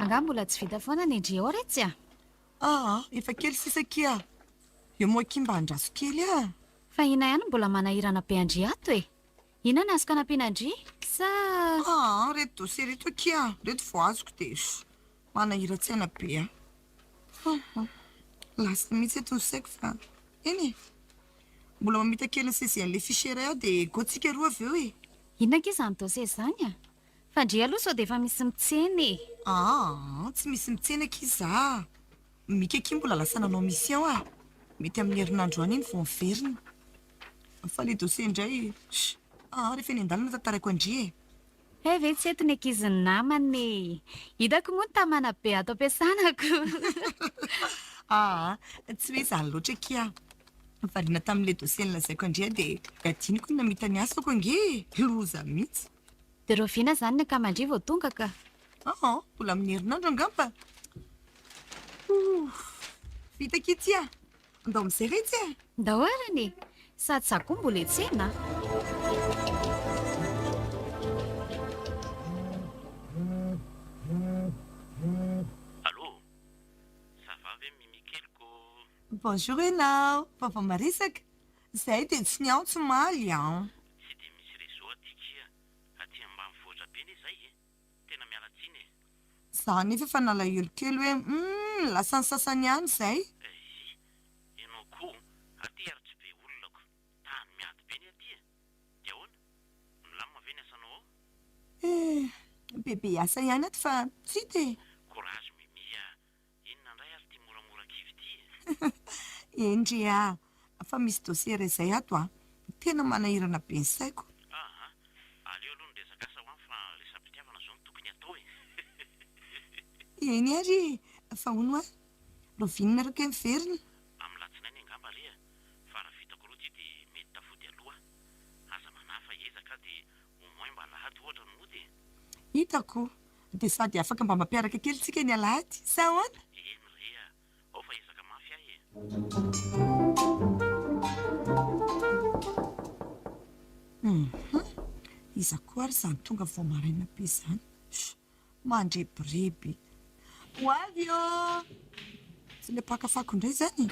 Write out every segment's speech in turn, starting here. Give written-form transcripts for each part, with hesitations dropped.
Angaha mbola tsy vita foana ny ndry ao retsy a? Aa, efa kely sisa akia. Eo moa akia mba andraso kely a! Fa ina ihany no mbola manahirana be an-dry ato e? Inona no azoko anampiana an-dry? Sa. Aa, reto dossier reto akia, reto vao azoko dia manahiran-tsaina be ahy. Aa, lasa mihitsy eto ny saiko fa eny e! Mbola mamita kely ny saisie an'ilay fichier iray aho dia go tsika roa avy eo e! Inona akia izany dossier izany a? Fa ndry aloha sao dia efa misy mitsena e! Aa, tsy misy mitsena akia za! Mika akia mbola lasa nanao mission a! Mety amin'ny herinandro any iny vao miverina. Fa ilay dossier indray, aa, rehefa eny an-dalana tantaraiko an-dry e! Hay ve tsy eto ny ankizin'ny namana e! Hitako moa ny tamana be ato am-piasana ko! Aa, tsy hoe izany loatra akia. Variana tamin'ilay dossier nolazaiko an-dry aho dia adinoko ny namita ny asako ange e! Loza mihitsy. Dia rahoviana izany ny akaman-dry vao tonga ka? Aa, mbola amin'ny herinandro angamba. Ouf! Vita akia ity a! Ndao amin'izay re itsy e! Ndao arany e! Sady za koa mbola etsena a! Allô! Ça va ve Mimi keliko? Bonjour enao! Vaovao maresaka! Zahay dia tsy niantso omaly an! Tsy dia misy réseau aty kia, aty ambanivohitra be ne zay e! Tena miala tsiny e! Za anefa efa nalahelo kely hoe humm lasa ny sasany ihany izay. Eehh enao koa aty ary tsy be olona ko, tany miady be ny aty e! Dia ahoana? Milamina ve ny asanao ao? Eh! Bebe asa ihany ato fa tsy hita e! Courage Mimi a! Inona indray ary ity moramora kivy ity e? Eny re a! Fa misy dossier iray izay ato a! Tena manahirana be ny saiko. Aa! Aleo aloha ny resaka asa ho any fa resa-pitiavana izao no tokony hatao e! Eny ary e! Fa hono hoa, rahoviana nareo kay miverina? Amin'ny latsinainy angamba re a! Fa raha vitako aloha ity dia mety tafody aloha aho. Aza manahy fa hiezaka aho dia au moins mba alahady ohatra no mody e! Hitako! Dia sady afaka mba mampiaraka kely tsika ny alahady, sa ahoana? Eny re a! Ao fa ezaka mafy ahy e! Hum! Iza koa ary izany tonga vao maraina be izany? Mandrebireby! Ho avy ô! Tsy ilay mpaka fako indray izany e?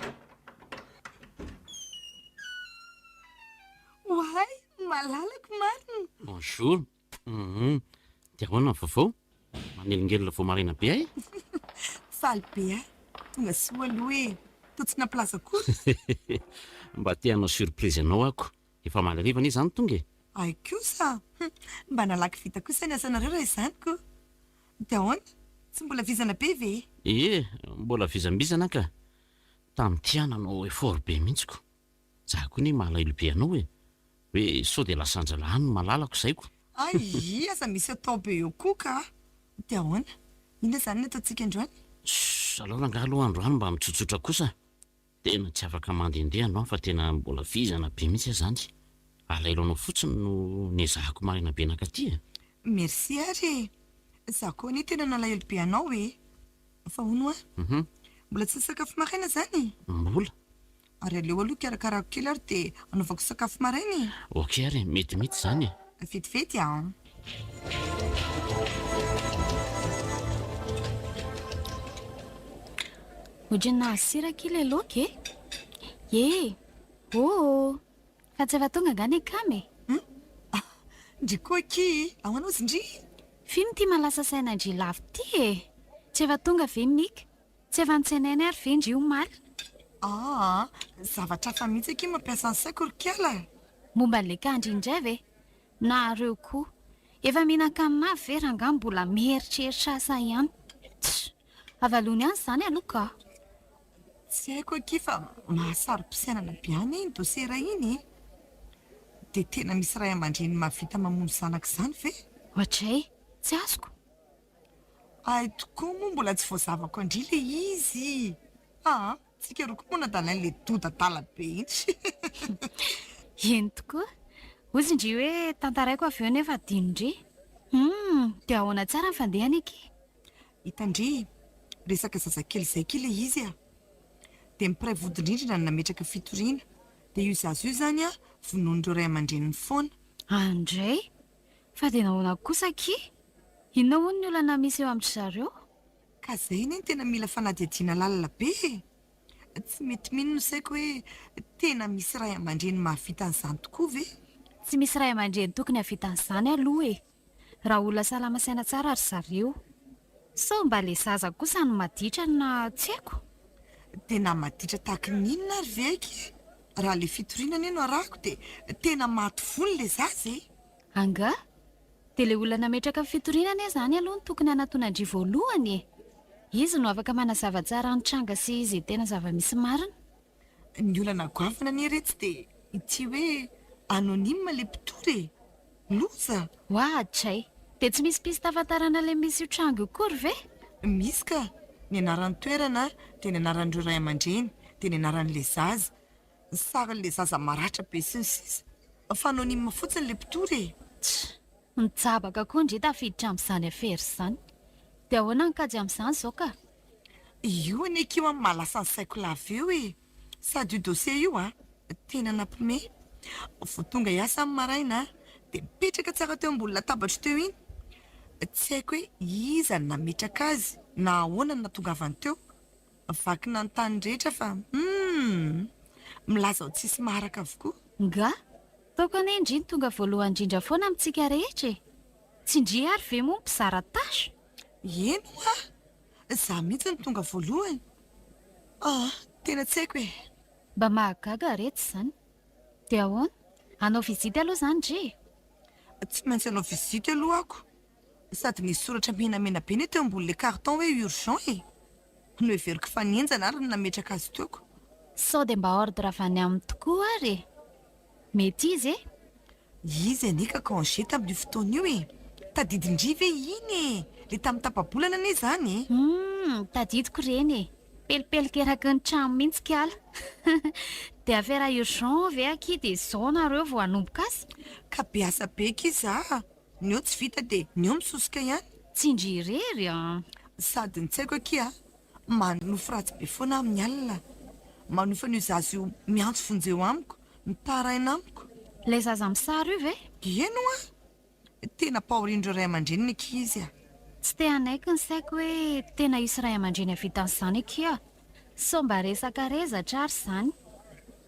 Oay! Malalako marina! Bonjour! Humm, dia ahoana ny vaovao? Manelingelina vao maraina be ahy? Faly be ahy, tonga soa aloha e! Toa tsy nampilaza akory? Mba te hanao surprise anao aho ko! Efa omaly hariva anie izaho no tonga e! Hay kosa! Hum, mba nalaky vita kosa ny asanareo raha izany ko! Dia ahoana? Tsy mbola vizana be ve? Ie, mbola vizambizana aho ka! Tamin'ity aho nanao effort be mihitsy ko! Za koa anie malahelo be anao e! Hoe sao dia lasan-dralahy any ny malalako izay ko! Ayy! Aza misy atao be eo koa ka! Dia ahoana? Inona izany ny ataontsika androany? Ssss! Aleo rangahy aloha androany mba mitsotsotra kosa! Tena tsy afaka mandehandeha androany fa tena mbola vizana be mihitsy aho izany! Alahelo anao fotsiny no nezahako maraina be nankaty e! Merci ary e! Za koa anie tena nalahelo be anao e! Fa hono hoa? Mbola tsy nisakafo maraina izany? Mbola! Ary aleo aloha karakarako kely ary dia anaovako sakafo maraina e! Ok ary e, mety mihitsy izany e! Vetivety an! Ohatran'ny nahazo sira akia ilay laoka e! Ee! Ô! Fa tsy efa tonga angaha ny akama e? Hum! Ndry koa akia e! Ahoana ozy ndry? F'ino ity mahalasa saina an-dry lavo ity e? Tsy efa tonga ve Mika? Tsy efa notsenainy ary ve ndry omaly? Aa, zavatra hafa mihitsy akia mampiasa ny saiko ry kiala a! Momba an'ilay kandry indray ve? Nareo koa. Efa mihinan-kanina avy ve rangahy mbola mieritreritra asa ihany? Tch! Avalony ihany izany aloha ka! Tsy haiko akia fa mahasaro-pisainana be any iny dossier iray iny e! Dia tena misy ray aman-dreny mahavita mamono zanaka izany ve? Oadray! Tsy azoko! Hay tokoa moa mbola tsy voazavako an-dry le izy aa! Tsika roa koa moa nadalain'le doda adala be iny. Eny tokoa. Hozy ndry hoe tantaraiko avy eo nefa adinondry. Humm, dia ahoana tsara ny fandehany akia? Hitan-dry, resaka zazakely izay akia le izy a! Dia ny mpiray vodindrindrina no nametraka fitoriana. Dia io zaza io izany a, vonoin'ireo ray aman-dreniny foana. Andray! Fa dia nahoana kosa akia? Inona hono ny olana misy eo amin-dry zareo? Ka zay anie no tena mila fanadihadiana lalina be e! Tsy mety mino ny saiko hoe tena misy ray aman-dreny mahavita an'izany tokoa ve? Tsy misy ray aman-dreny tokony hahavita an'izany aloha e! Raha olona salama saina tsara ry zareo. Sao mba le zaza kosa no maditra na tsy haiko? Tena maditra tahaky ny inona ary ve aky? Raha le fitoriana anie no arahako dia tena maty vono le zaza e! Angaha? Dia le olona nametraka ny fitoriana anie izany aloha no tokony hanatona an-dry voalohany e! Izy no afaka manazava tsara ny tranga sy izay tena zava-misy marina. Ny olana goavana anie retsy dia ity hoe anonyme le mpitory e! Loza! Oadray! Dia tsy misy piste ahafantarana ilay misy io tranga io kory ve? Misy ka! Ny anaran'ny toerana dia ny anaran'ireo ray aman-dreny, dia ny anaran'ilay zaza, ny sarin'ilay zaza maratra be sy ny sisa Fa anonyme fotsiny ilay mpitory e! Tch! Mijabaka koa ndry tafiditra amin'izany afera izany. Dia ahoana ny kajy amin'izany izao ka? Io anie kio an mahalasa ny saiko lava eo e! Sady io dossier io an tena nampime. Vao tonga hiasa ny maraina dia mipetraka tsara teo ambony latabatro teo iny. Tsy haiko hoe iza no nametraka azy na ahoana no nahatongavany teo. Vakina ny tany rehetra fa humm! Milaza ho tsisy maharaka avokoa. Nga? Taoko anie ndry no tonga voalohany indrindra foana amintsika rehetra e! Tsy ndry ary ve moa mpizara tâche? Eny hoa! Za mihitsy no tonga voalohany. Ah, tena tsy haiko e! Mba mahagaga retsy izany. Dia ahoana? Hanao visite aloha izany ndry e? Tsy maintsy hanao visite aloha ako. Sady nisy soratra menamena be ne teo ambonin'ilay carton hoe urgent e! Noheveriko fa nihenjana ary ny nametraka azy teo ko. Sao dia mba ordre avy any aminy tokoa ary e! Mety izy e! Izy anie ka congé tamin'io fotoana io e! Tadidin-dry ve iny e! Le tamin'ny tapa-bolana anie izany e! Humm! Tadidiko ireny e! Pelipelika eraky ny trano mihitsy kala! Dia affaire urgent ve akia dia izao nareo vao hanomboka azy? Ka be asa be akia za! Ny eo tsy vita dia ny eo misosoka ihany. Tsy ndry irery an! Sady ny tsy haiko akia a! Manonofy ratsy be foana aho amin'ny alina. Manofy an'io zaza io miantso vonjeo amiko, mitaraina amiko. Ilay zaza amin'ny sary io ve? Eny hoa! Tena ampahorian'ireo ray aman-dreniny akia izy a! Tsy te hanaiky ny saiko hoe tena hisy ray aman-dreny hahavita an'izany akia. Sao mba resaka rezatra ary izany.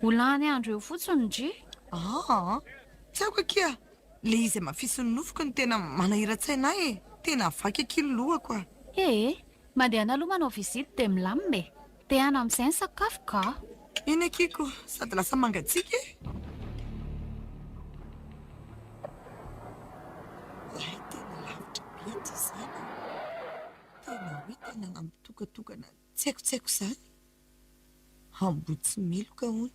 Ho lany andro eo fotsiny ndry. Aa! Tsy haiko akia! Le izy hamafisin'ny nofoko no tena manahiran-tsaina ahy e! Tena vaky akia ny lohako a! Ee, mandehana aloha manao visite dia milamina e! Tehana amin'izay ny sakafo ka! Eny akia ko, sady lasa mangatsiaka e! Hay tena lavitra be aty izany e! Tena hoe tanàna mitokatokana tsy haiko tsy haiko izany! Amboa tsy meloka hono.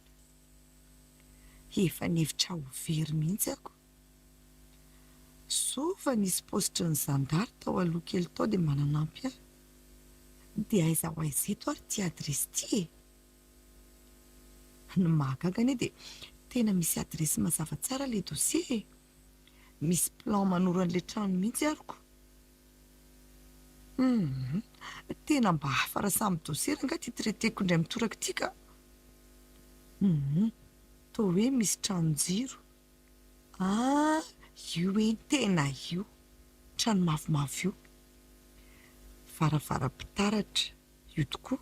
Efa nihevitra ho very mihitsy ako. Soa fa nisy paositry ny zandary tao aloha kely tao dia mba nanampy ahy. Dia aiza ho aiza eto ary ity adiresy ity e? Ny mahagaga anie dia tena misy adiresy mazava tsara ilay dossier e! Misy plan manoro an'ilay trano mihitsy ary ko. Humm tena mba hafa raha samy dossier rangaha ity traiter-ko indray mitoraka ity ka! Humm toa hoe misy tranon-jiro ah io eny tena io trano mavomavo io varavaram-pitaratra io tokoa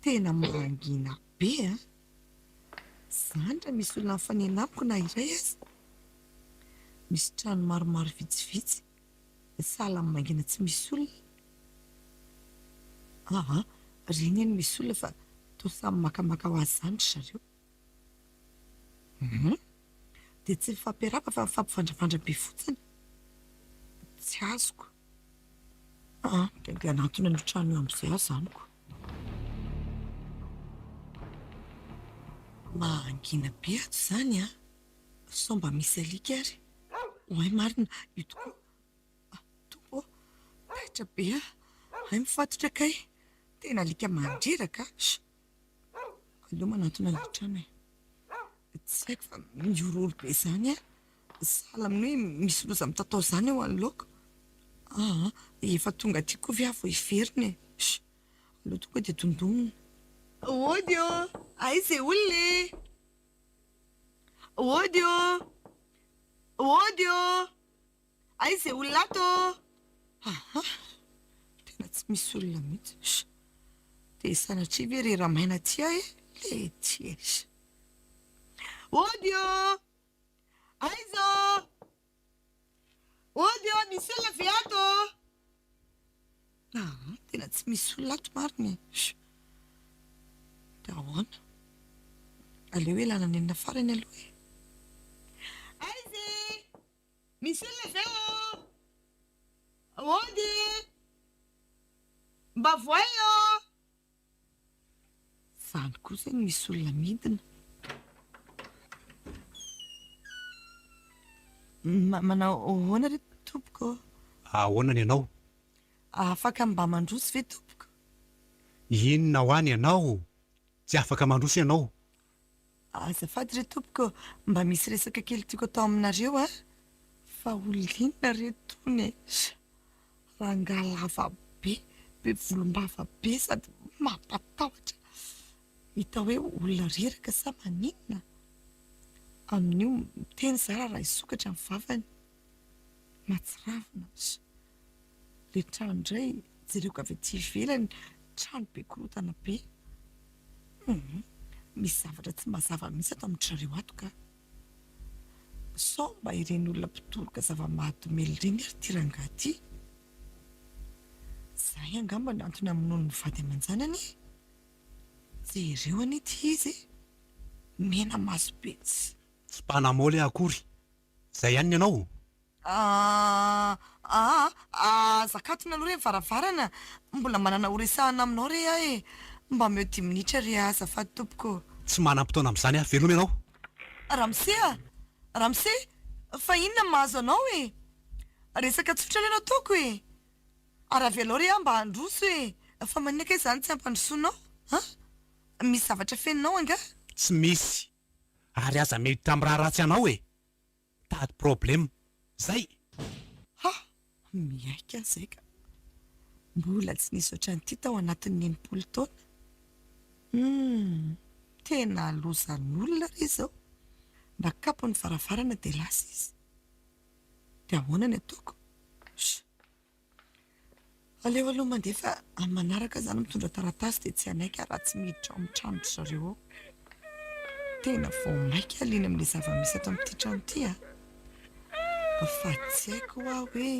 tena mangina be an! Zany raha misy olona mifanena amiko na iray aza. Misy trano maromaro vitsivitsy, sahala amin'ny mangina tsy misy olona. Aa, reny eny misy olona fa toa samy makamaka ho azy izany ry zareo. Hum, dia tsy mifampiarahaba fa mifampivandravandra be fotsiny. Tsy azoko. Aa, dia andeha hanantona an'io trano io amin'izay aho izany ko. Mangina be ato izany an! Sao mba misy alika ary? Oay marina, io tokoa! Tompo ô! Taitra be aho! Hay mifatotra kay! Tena alika mandreraka a! Aleo manantona ilay trano e! Tsy haiko fa mihorohoro be izany aho! Sahala amin'ny hoe misy loza mitatao izany eo anoloako! Aa! Efa tonga aty koa ve aho vao hiverina e? Aleo tonga dia dondonina. Ody ô! Aiza e olona e! Ody ô! Ody ô! Aiza e olona ato ô! Aha! Tsy misy olona mihitsy. Sh! Dia sanatria ve re ramaina aty aho e? Lety e! Sh! Ody ô! Aiza ô? Ody ô! Misy olona ve ato ô? Aa! Tena tsy misy olona ato marina e! Sh! Dia ahoana? Aleo ialana nenina farany aloha e! Aiza e! Misy olona ve ô? Ody! Mba voay ô! Zany kosa no misy olona midina. Manao ahoana re tompoko ô? Ahoana ny anao? Afaka mba mandroso ve tompoko? Inona hoa ny anao? Tsy afaka mandroso ianao. Azafady re tompoko, mba misy resaka kely tiako atao aminareo a! Fa olona inona re tony e? Rangahy lava be, be volombava be sady mampatahotra. Hita hoe olona reraka sa maninona? Amin'io miteny zara raha hisokatra ny vavany. Mahatsiravina. Le trano indray jereko avy aty ivelany, trano be korontana be. Humm, misy zavatra tsy mazava mihitsy ato amin-dry zareo ato ka. Sao mba ireny olona mpitoroka zava-mahadomelina ireny ary ity rangahy ity? Izay angamba no antony hamonoany ny vady aman-janany e! Jereo anie ity izy e! Mena maso be tsy. Tsy mpanamoly aho akory. Izay ihany ny anao? Aa aa aza akatona aloha re ny varavarana, mbola manana ho resahana aminao re aho e! Mba omeo dimy minitra re azafady tompoko ô! Tsy manam-potoana amin'izany aho, veloma ianao! Ramose a! Ramose! Fa inona no mahazo anao e? Resaka tsotra re no ataoko e! Ary avelao re aho mba handroso e! Fa maninona kay izany tsy ampandrosoanao? An? Misy zavatra fenonao angaha? Tsy misy! Ary aza miditra amin'ny raha ratsy anao e! Mitady problème. Zay! Ha! Miaiky aho zay ka! Mbola tsy nisy ohatran'ity tao anatin'ny 60 taona. Humm! Tena lozan'olona re izao. Nakapo ny varavarana dia lasa izy. Dia ahoana ny ataoko? Sh! Aleo aloha mandeha fa amin'ny manaraka zany mitondra taratasy dia tsy hanaiky aho raha tsy miditra ao amin'ny tranon-dry zareo ao. Tena vao mainka aho liana amin'ilay zava-misy ato amin'ity trano ity a! Fa tsy haiko hoa hoe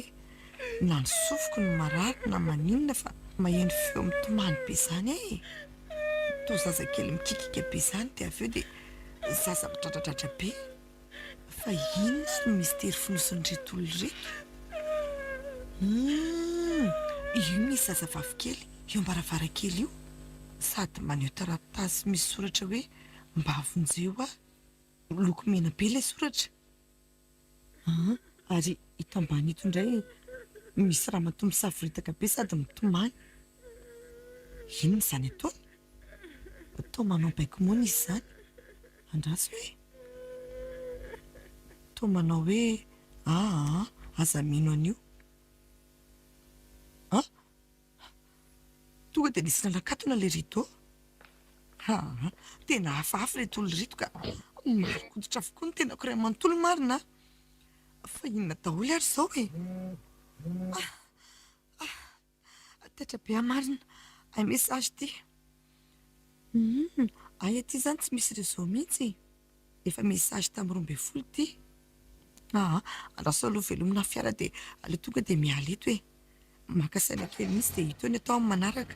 na ny sofiko no marary na maninona fa maheno feo mitomany be izany aho e! Toa zazakely mikikika be izany dia avy eo dia zaza midradradradra be. Fa inona ary no mistery fonosin'ireto olona ireto? Humm! Io misy zazavavy kely eo am-baravarankely io, sady maneho taratasy misy soratra hoe mba vonjeo aho. Miloko mena be ilay soratra. An! Ary ito ambany ito indray misy ramatoa misavoritaka be sady mitomany. Inona izany ataony? Toa manao baiko moana izy izany. Andraso e! Toa manao hoe aa aza mino an'io. An! Tonga dia nisy nanakatona ilay rideau. Aa! Tena hafahafa ireto olona ireto ka! Marin-koditra avokoa ny tenako iray manontolo marina a! Fa inona daholo ary izao e? Ah! Ah! Taitra be aho marina. Hay message ity. Humm, hay aty izany tsy misy réseau mihitsy e. Efa message tamin'ny 12 ity. Aa, andraso aloha velomina fiara dia aleo tonga dia miala eto e. Maka saina kely mihitsy dia hita eo ny atao amin'ny manaraka.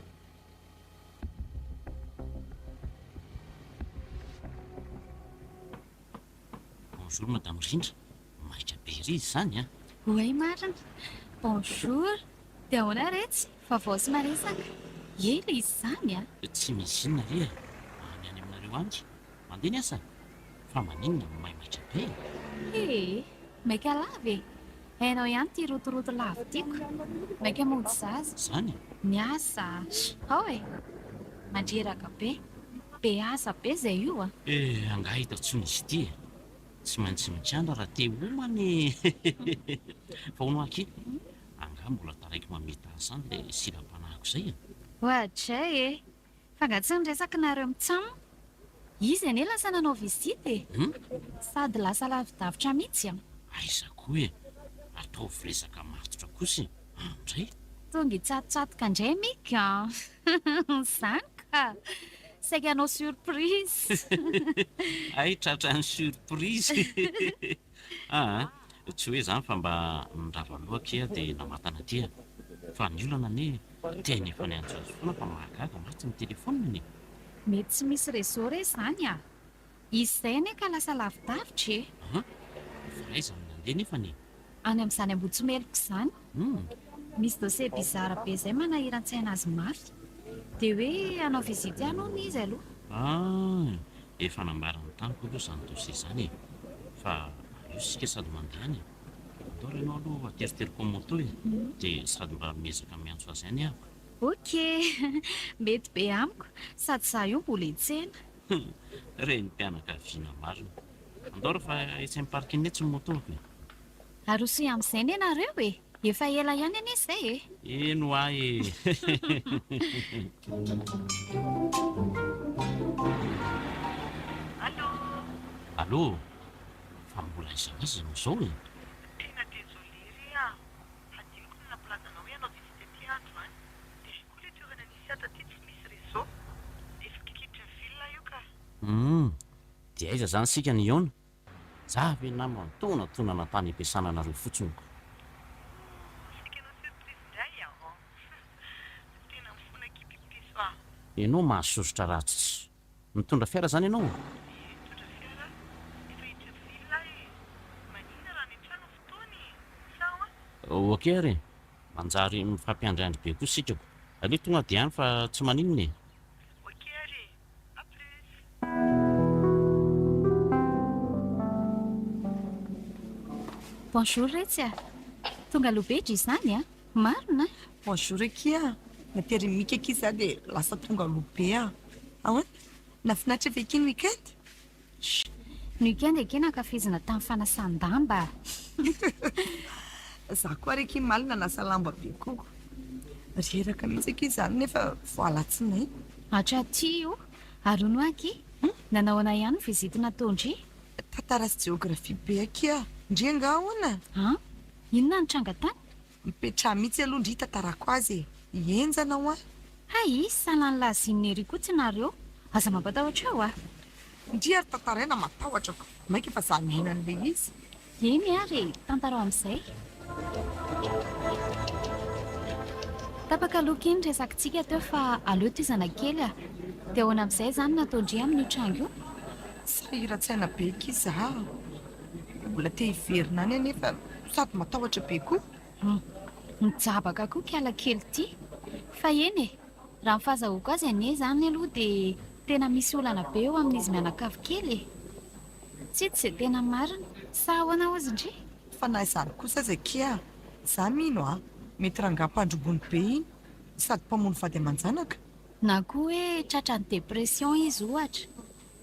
Bonjour madame Rindra, maika be ery izy izany an! Oay marina! Bonjour! Dia ahoana retsy? Vaovao sy maresaka? Ela izy izany an! Tsy misy inona re e! Any any aminareo any, mandeha ny asa? Fa maninona no maimaika be e? Ee, maika lava e! Hainao ihany ity rotoroto lava tiako. Maika mody zaza. Izany e? Miasa ao e! Mandreraka be. Be asa be izay io a! Eh, angaha hita intsony izy ity e! Tsy maintsy mitranga raha te homana e! Fa hono akia, angaha mbola taraiky mamita asa any ilay silam-panahiko izay e? Oadray e! Fa nga tsy niresaka nareo mitsam? Izy anie lasa nanao visite e! Sady lasa lavidavitra mitsy an! Aiza koa e! Ataovy resaka matotra kosa e! Andray! tonga hitsatotsatoka indray Mika an! Izany ka! Saika hanao surprise! Hay tratran'ny surprise! Aa! Tsy hoe izany fa mba nirava loha akia dia namatana aty a! Fa ny olana anie tena efa niantso azy foana fa mahagaga mantsy ny telephone-ny e! Mety tsy misy réseau re izany a! Izy izay anie ka lasa lavidavitra e! An! Fa aiza no nandeha nefany e? Any amin'izany Ambohitsimeloka izany. Misy dossier bizarre be izay manahiran-tsaina azy mafy. Dia hoe hanao visite any hono izy aloha. An! Efa nambarany tamiko aloha izany dossier izany e! Fa aleo isika sady mandeha any e! Andao re ianao aloha ateriteriko amin'ny moto e! Dia sady mba miezaka miantso azy any aho. Ok! Mety be amiko, sady izaho io mbola hiantsena. Hum! Renim-pianakaviana marina. Andao re fa etsy amin'ny parking etsy ny moto-ko e! Arosoy amin'izay anie nareo e! Efa ela ihany anie izay e! Eny hoa e! Allô! Allô! Fa mbola aiza ho aiza ianao izao e? Tena désolé re ah! Hadinoko ny nampilaza anao hoe hanao visite aty androany. Dia hay koa ilay toerana nisy ahy taty tsy misy réseau. Efa akaiky hiditra ny ville aho io ka. Humm! Dia aiza izany isika no hihaona? Za ve nama nitonatonana tany am-piasana anareo fotsiny ko. Ooh, saika hanao surprise indray aho. Tena mifona akia pipiso ah. Ianao mahasosotra ratsy tsy. Mitondra fiara zany ianao? Ie, mitondra fiara aho. Efa hiditra ny ville aho e. Maninona raha any an-trano ny fotoana e? Sa ahoana? Ok ary e. Manjary mifampiandriandry be koa isika ko. Aleo tonga dia any fa tsy maninona e. Ok ary e. A plus. Bonjour retsy a! Tonga aloha be dry izany a! Marina a! Bonjour akia a! Naterin'i Mika akia za dia lasa tonga aloha be a! Ahoana? Nahafinaritra ve akia ny week-end? Chut! Ny week-end akia nankafizina tamin'ny fanasan-damba a! Za koa ary akia omaly nanasa lamba be koa. Reraka mihitsy akia izany nefa vao alatsinainy. Hatraty io. Ary hono hoa akia, nanao ahoana ihany ny visite nataon-dry? Tantara sy jeografia be akia. Ndry angaha ahoana? An? Inona no nitranga tany? Mipetraha mihitsy aloha ndry hitantarako azy e! Henjana hoa! Hay, salan'i Lazine ery koa tsy nareo. Aza mampatahotra eo a! Ndry ary tantaraina matahotra fa maika fa za miaina an'ilay izy. Eny ary e, tantarao amin'izay. Tapaka aloha ity ny resakitsika teo fa aleo tohizana kely a! Dia ahoana amin'izay izany no ataon-dry amin'io tranga io? Sahiran-tsaina be akia za a! Mbola te hiverina any anefa sady matahotra be koa. Hum, mijabaka koa kiala kely ity. Fa eny e, raha ny fahazahoako azy anie izany aloha dia tena misy olana be eo amin'izy mianakavy kely e. Tsy hita izay tena marina. Sa ahoana hozy ndry? Fa na izany kosa aza akia, za mino a, mety rangahy mpandrobony be iny, sady mpamono vady aman-janaka. Na koa hoe tratran'ny dépression izy ohatra.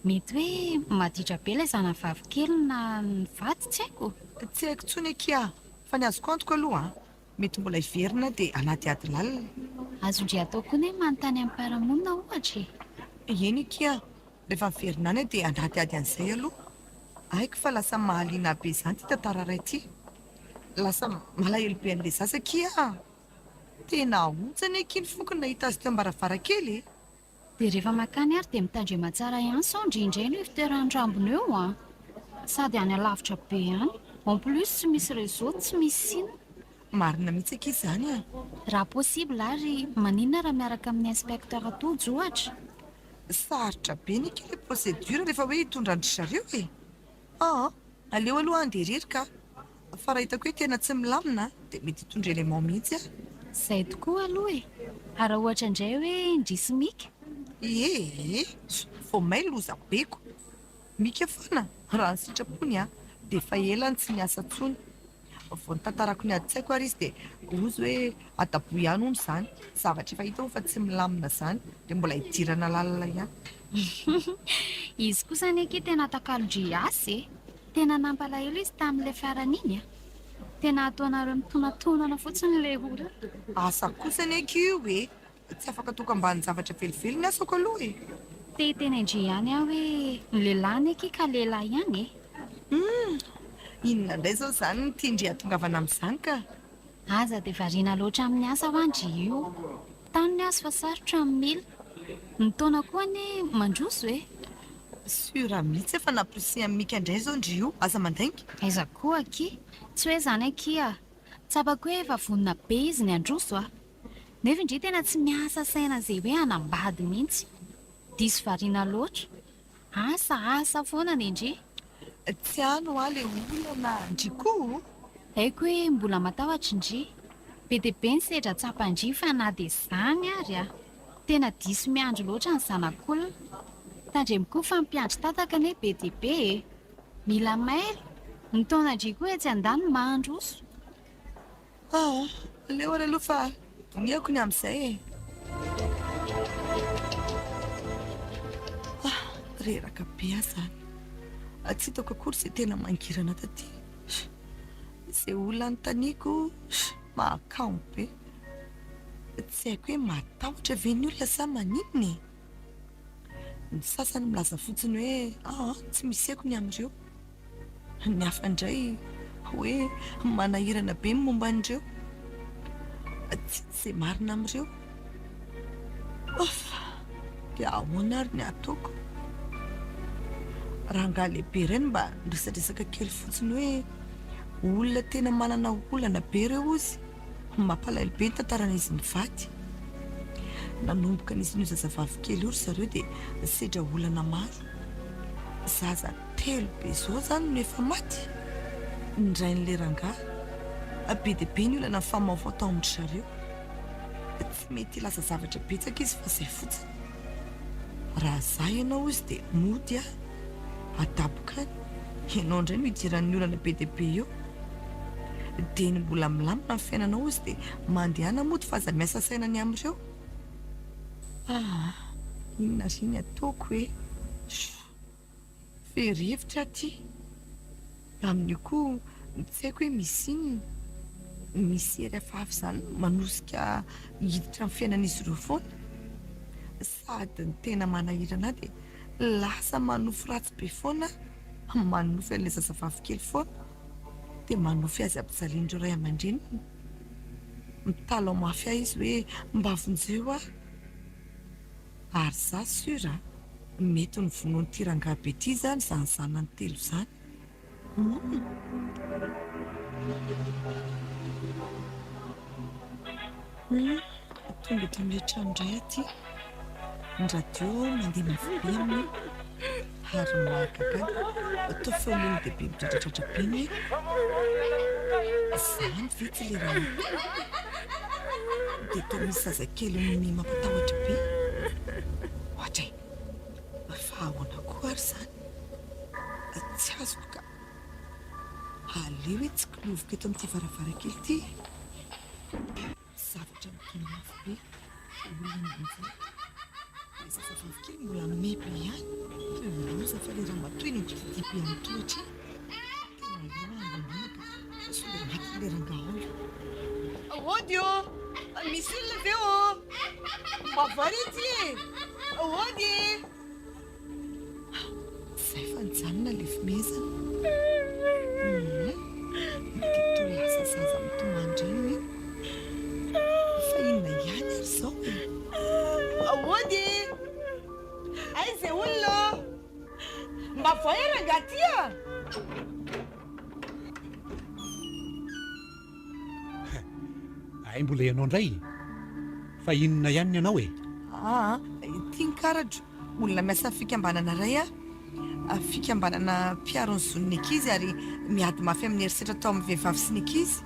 Mety hoe maditra be ilay zanany vavikely na ny vady tsy haiko. Tsy haiko intsony akia fa ny azoko antoka aloha an, mety mbola hiverina dia hanadihady lalina. Azon-dry atao koa ny manontany amin'ny mpiara-monina ohatra e. Eny akia, rehefa miverina any aho dia hanadihady an'izay aloha. Haiko fa lasa mahaliana ahy be izany ity tantara iray ity. Lasa malahelo be an'ilay zaza akia a! Tena ontsa anie akia ny foko nahita azy teo am-baravarankely e! Dia rehefa makany ary dia mitandrema tsara ihany sao ndry indray no hifitoeran'ny rambony eo an! Sady any alavitra be any, en plus tsy misy réseau, tsy misy sim. Marina mihitsy akia izany an! Raha possible ary maninona raha miaraka amin'ny inspecteur Tojo ohatra? Sarotra be ny akia ilay procédure rehefa hoe hitondra an-dry zareo e! Aa! Aleo aloha handeha irery ka! Fa raha hitako hoe tena tsy milamina dia mety hitondra élément mihitsy aho. Izay tokoa aloha e! Ary raha ohatra indray hoe ndry sy Mika? Ee! Vao may loza beko! Mika foana, raha ny sitrapony an, dia efa ela no tsy niasa intsony. Vao nitantarako ny adin-tsaiko ary izy dia hozy hoe adaboy ihany hono izany. Zavatra efa hita hono fa tsy milamina izany dia mbola hidirana lalina ihany. Izy kosa anie akia tena takalon-dry asa e! Tena nampalahelo izy tamin'ilay farany iny a! Tena ataonareo mitonatonana fotsiny ilay olona. Asa kosa anie akia io e! Tsy afaka ataoko ambanin-javatra velively ny asako aloha e! Te hiteny an-dry ihany aho hoe ny lehilahy anie akia ka lehilahy ihany e! Humm! Inona indray izao izany no tian-dry hahatongavana amin'izany ka? Aza dia variana loatra amin'ny asa hoa ndry io. Tano ny azy fa sarotra ny mila. Ny taona koa anie mandroso e. Sûr mihitsy efa namporisihan'i Mika indray izao ndry io. Aza mandainga. Aiza koa akia. Tsy hoe izany akia. Tsapako hoe efa vonona be izy ny handroso a. Nefa ndry tena tsy miasa saina izay hoe hanambady mihitsy. Diso variana loatra. Asa asa foana ny ndry. Tsy any hoa le olana ndry ko. Haiko hoe mbola matahotra ndry. Be dia be ny sedra tsapan-dry fa na dia izany ary a! Tena diso miandry loatra ny zanak'olona. Tandremo koa fa mpiandry tataka anie be dia be e! Mila mailo, ny taonan-dry koa etsy andaniny mandroso. Aa, aleo ary aloha fa diniako ny amin'izay e! Ah, reraka be aho izany. Tsy hitako akory izay tena mangirana taty. Izay olona anontaniako mahakamo be. Tsy haiko hoe matahotra ve ny olona sa maninona e? Ny sasany milaza fotsiny hoe aa tsy misy haiko ny amin'ireo. Ny hafa indray hoe manahirana be ny momba an'ireo. Tsy izay marina amin'ireo. Ouf! Dia ahoana ary ny ataoko? Rangahy lehibe iray no mba niresadresaka kely fotsiny hoe olona tena manana olana be ireo hozy. Mampalahelo be ny tantaran'izy mivady. Nanomboka nisy an'io zazavavy kely io ry zareo dia nisedra olana maro. Zaza telo be izao izany no efa maty. Ny rain'ilay rangahy. Be dia be ny olana nifamahofaho tao amin-dry zareo. Tsy mety hilaza zavatra betsaka izy fa izay fotsiny. Raha za ianao hozy dia mody aho. Adaboka any. Ianao indray no idiran'ny olana be dia be eo. Dia ny mbola milamina ny fiainanao hozy dia mandehana mody fa aza miasa saina ny amin'ireo. Aa! Inona ry ny ataoko e? Very hevitra aho ty. Amin'io koa tsy haiko hoe misy inona. Misy hery hafahafa izany manosika hiditra amin'ny fiainan'izy ireo foana. Sady ny tena manahirana ahy dia lasa manofy ratsy be foana aho, manofy an'ilay zazavavy kely foana, dia manofy azy ampijalian'ireo ray aman-dreniny. Mitalaho mafy ahy izy hoe mba vonjeo aho. Ary za sur a, mety novonoin'ity rangahy be ity zany izany zanany telo izany. Humm. Humm, tonga eto amin'ilay trano indray aho ity. Ny radio mandeha mafy be amin'io. Ary ny mahagaga ahy toa feon'olon-dehibe midradradradra be no henoko. Izany ve tsy ilay ramatoa? Dia toa misy zazakely mihomehy mampatahotra be. Ohatray! Fa ahoana koa ary izany? Tsy azoko ka. Aleo hoe tsikiloviko eto amin'ity varavarankely ity e! Zavatra midona mafy be, olona mianjera. Ilay zazavavy kely mbola mihomehy be ihany. Loza fa ilay ramatoa eny an-kodidia be amin'ny tohatra iny. Tena aleo aho handeha ka sao dia maty ilay rangahy ao io. Ody ô! Misy olona ve ô? Mba voa re ity e! Ody e! Zay fa nijanona le fimezana. Hum, dia toa lasa zaza mitomany ireny hoe fa inona ihany ary izao e? Aody e! Aiza izay olona ô? Mba voay rangahy ty a! Hay mbola ianao indray? Fa inona ihany ny anao e? Aa, ity ny karatro. Olona miasa amin'ny fikambanana iray aho. Fikambanana mpiaro ny zon'ny ankizy ary miady mafy amin'ny herisetra atao amin'ny vehivavy sy ny ankizy.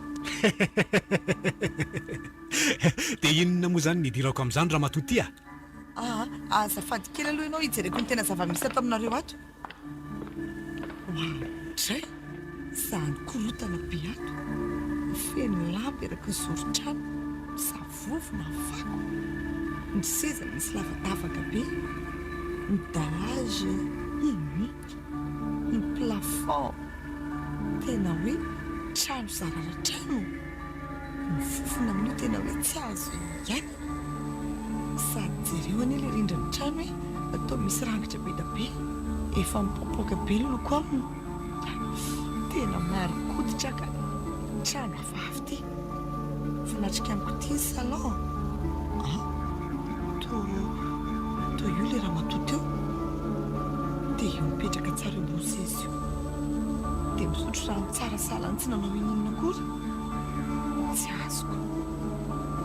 Dia inona moa izany ny idirako amin'izany ramatoa ty a? Aa, azafady kely aloha ianao hijereko ny tena zava-misy ato aminareo ato. Oadray! Izany korontana be ato! Feno lamba eraky ny zoron-trano, misavovona ny fako, ny seza misy lavadavaka be, ny dallage hum, ny plafond tena hoe trano zarara trano! Ny fofona amin'io tena hoe tsy azo iainana. Sady jereo anie ilay rindrin'ny trano e, toa misy rangitra be da be, efa mipoapoaka be ny loko aminy. Tena marin-koditra ka, trano hafahafa ity. Mifanatrika amiko ity ny salon an! Toa toa io ilay ramatoa teo. Dia io mipetraka tsara eo ambony seza io. Dia misotro rano tsara sahala ny tsy nanao ininona akory. Tsy azoko.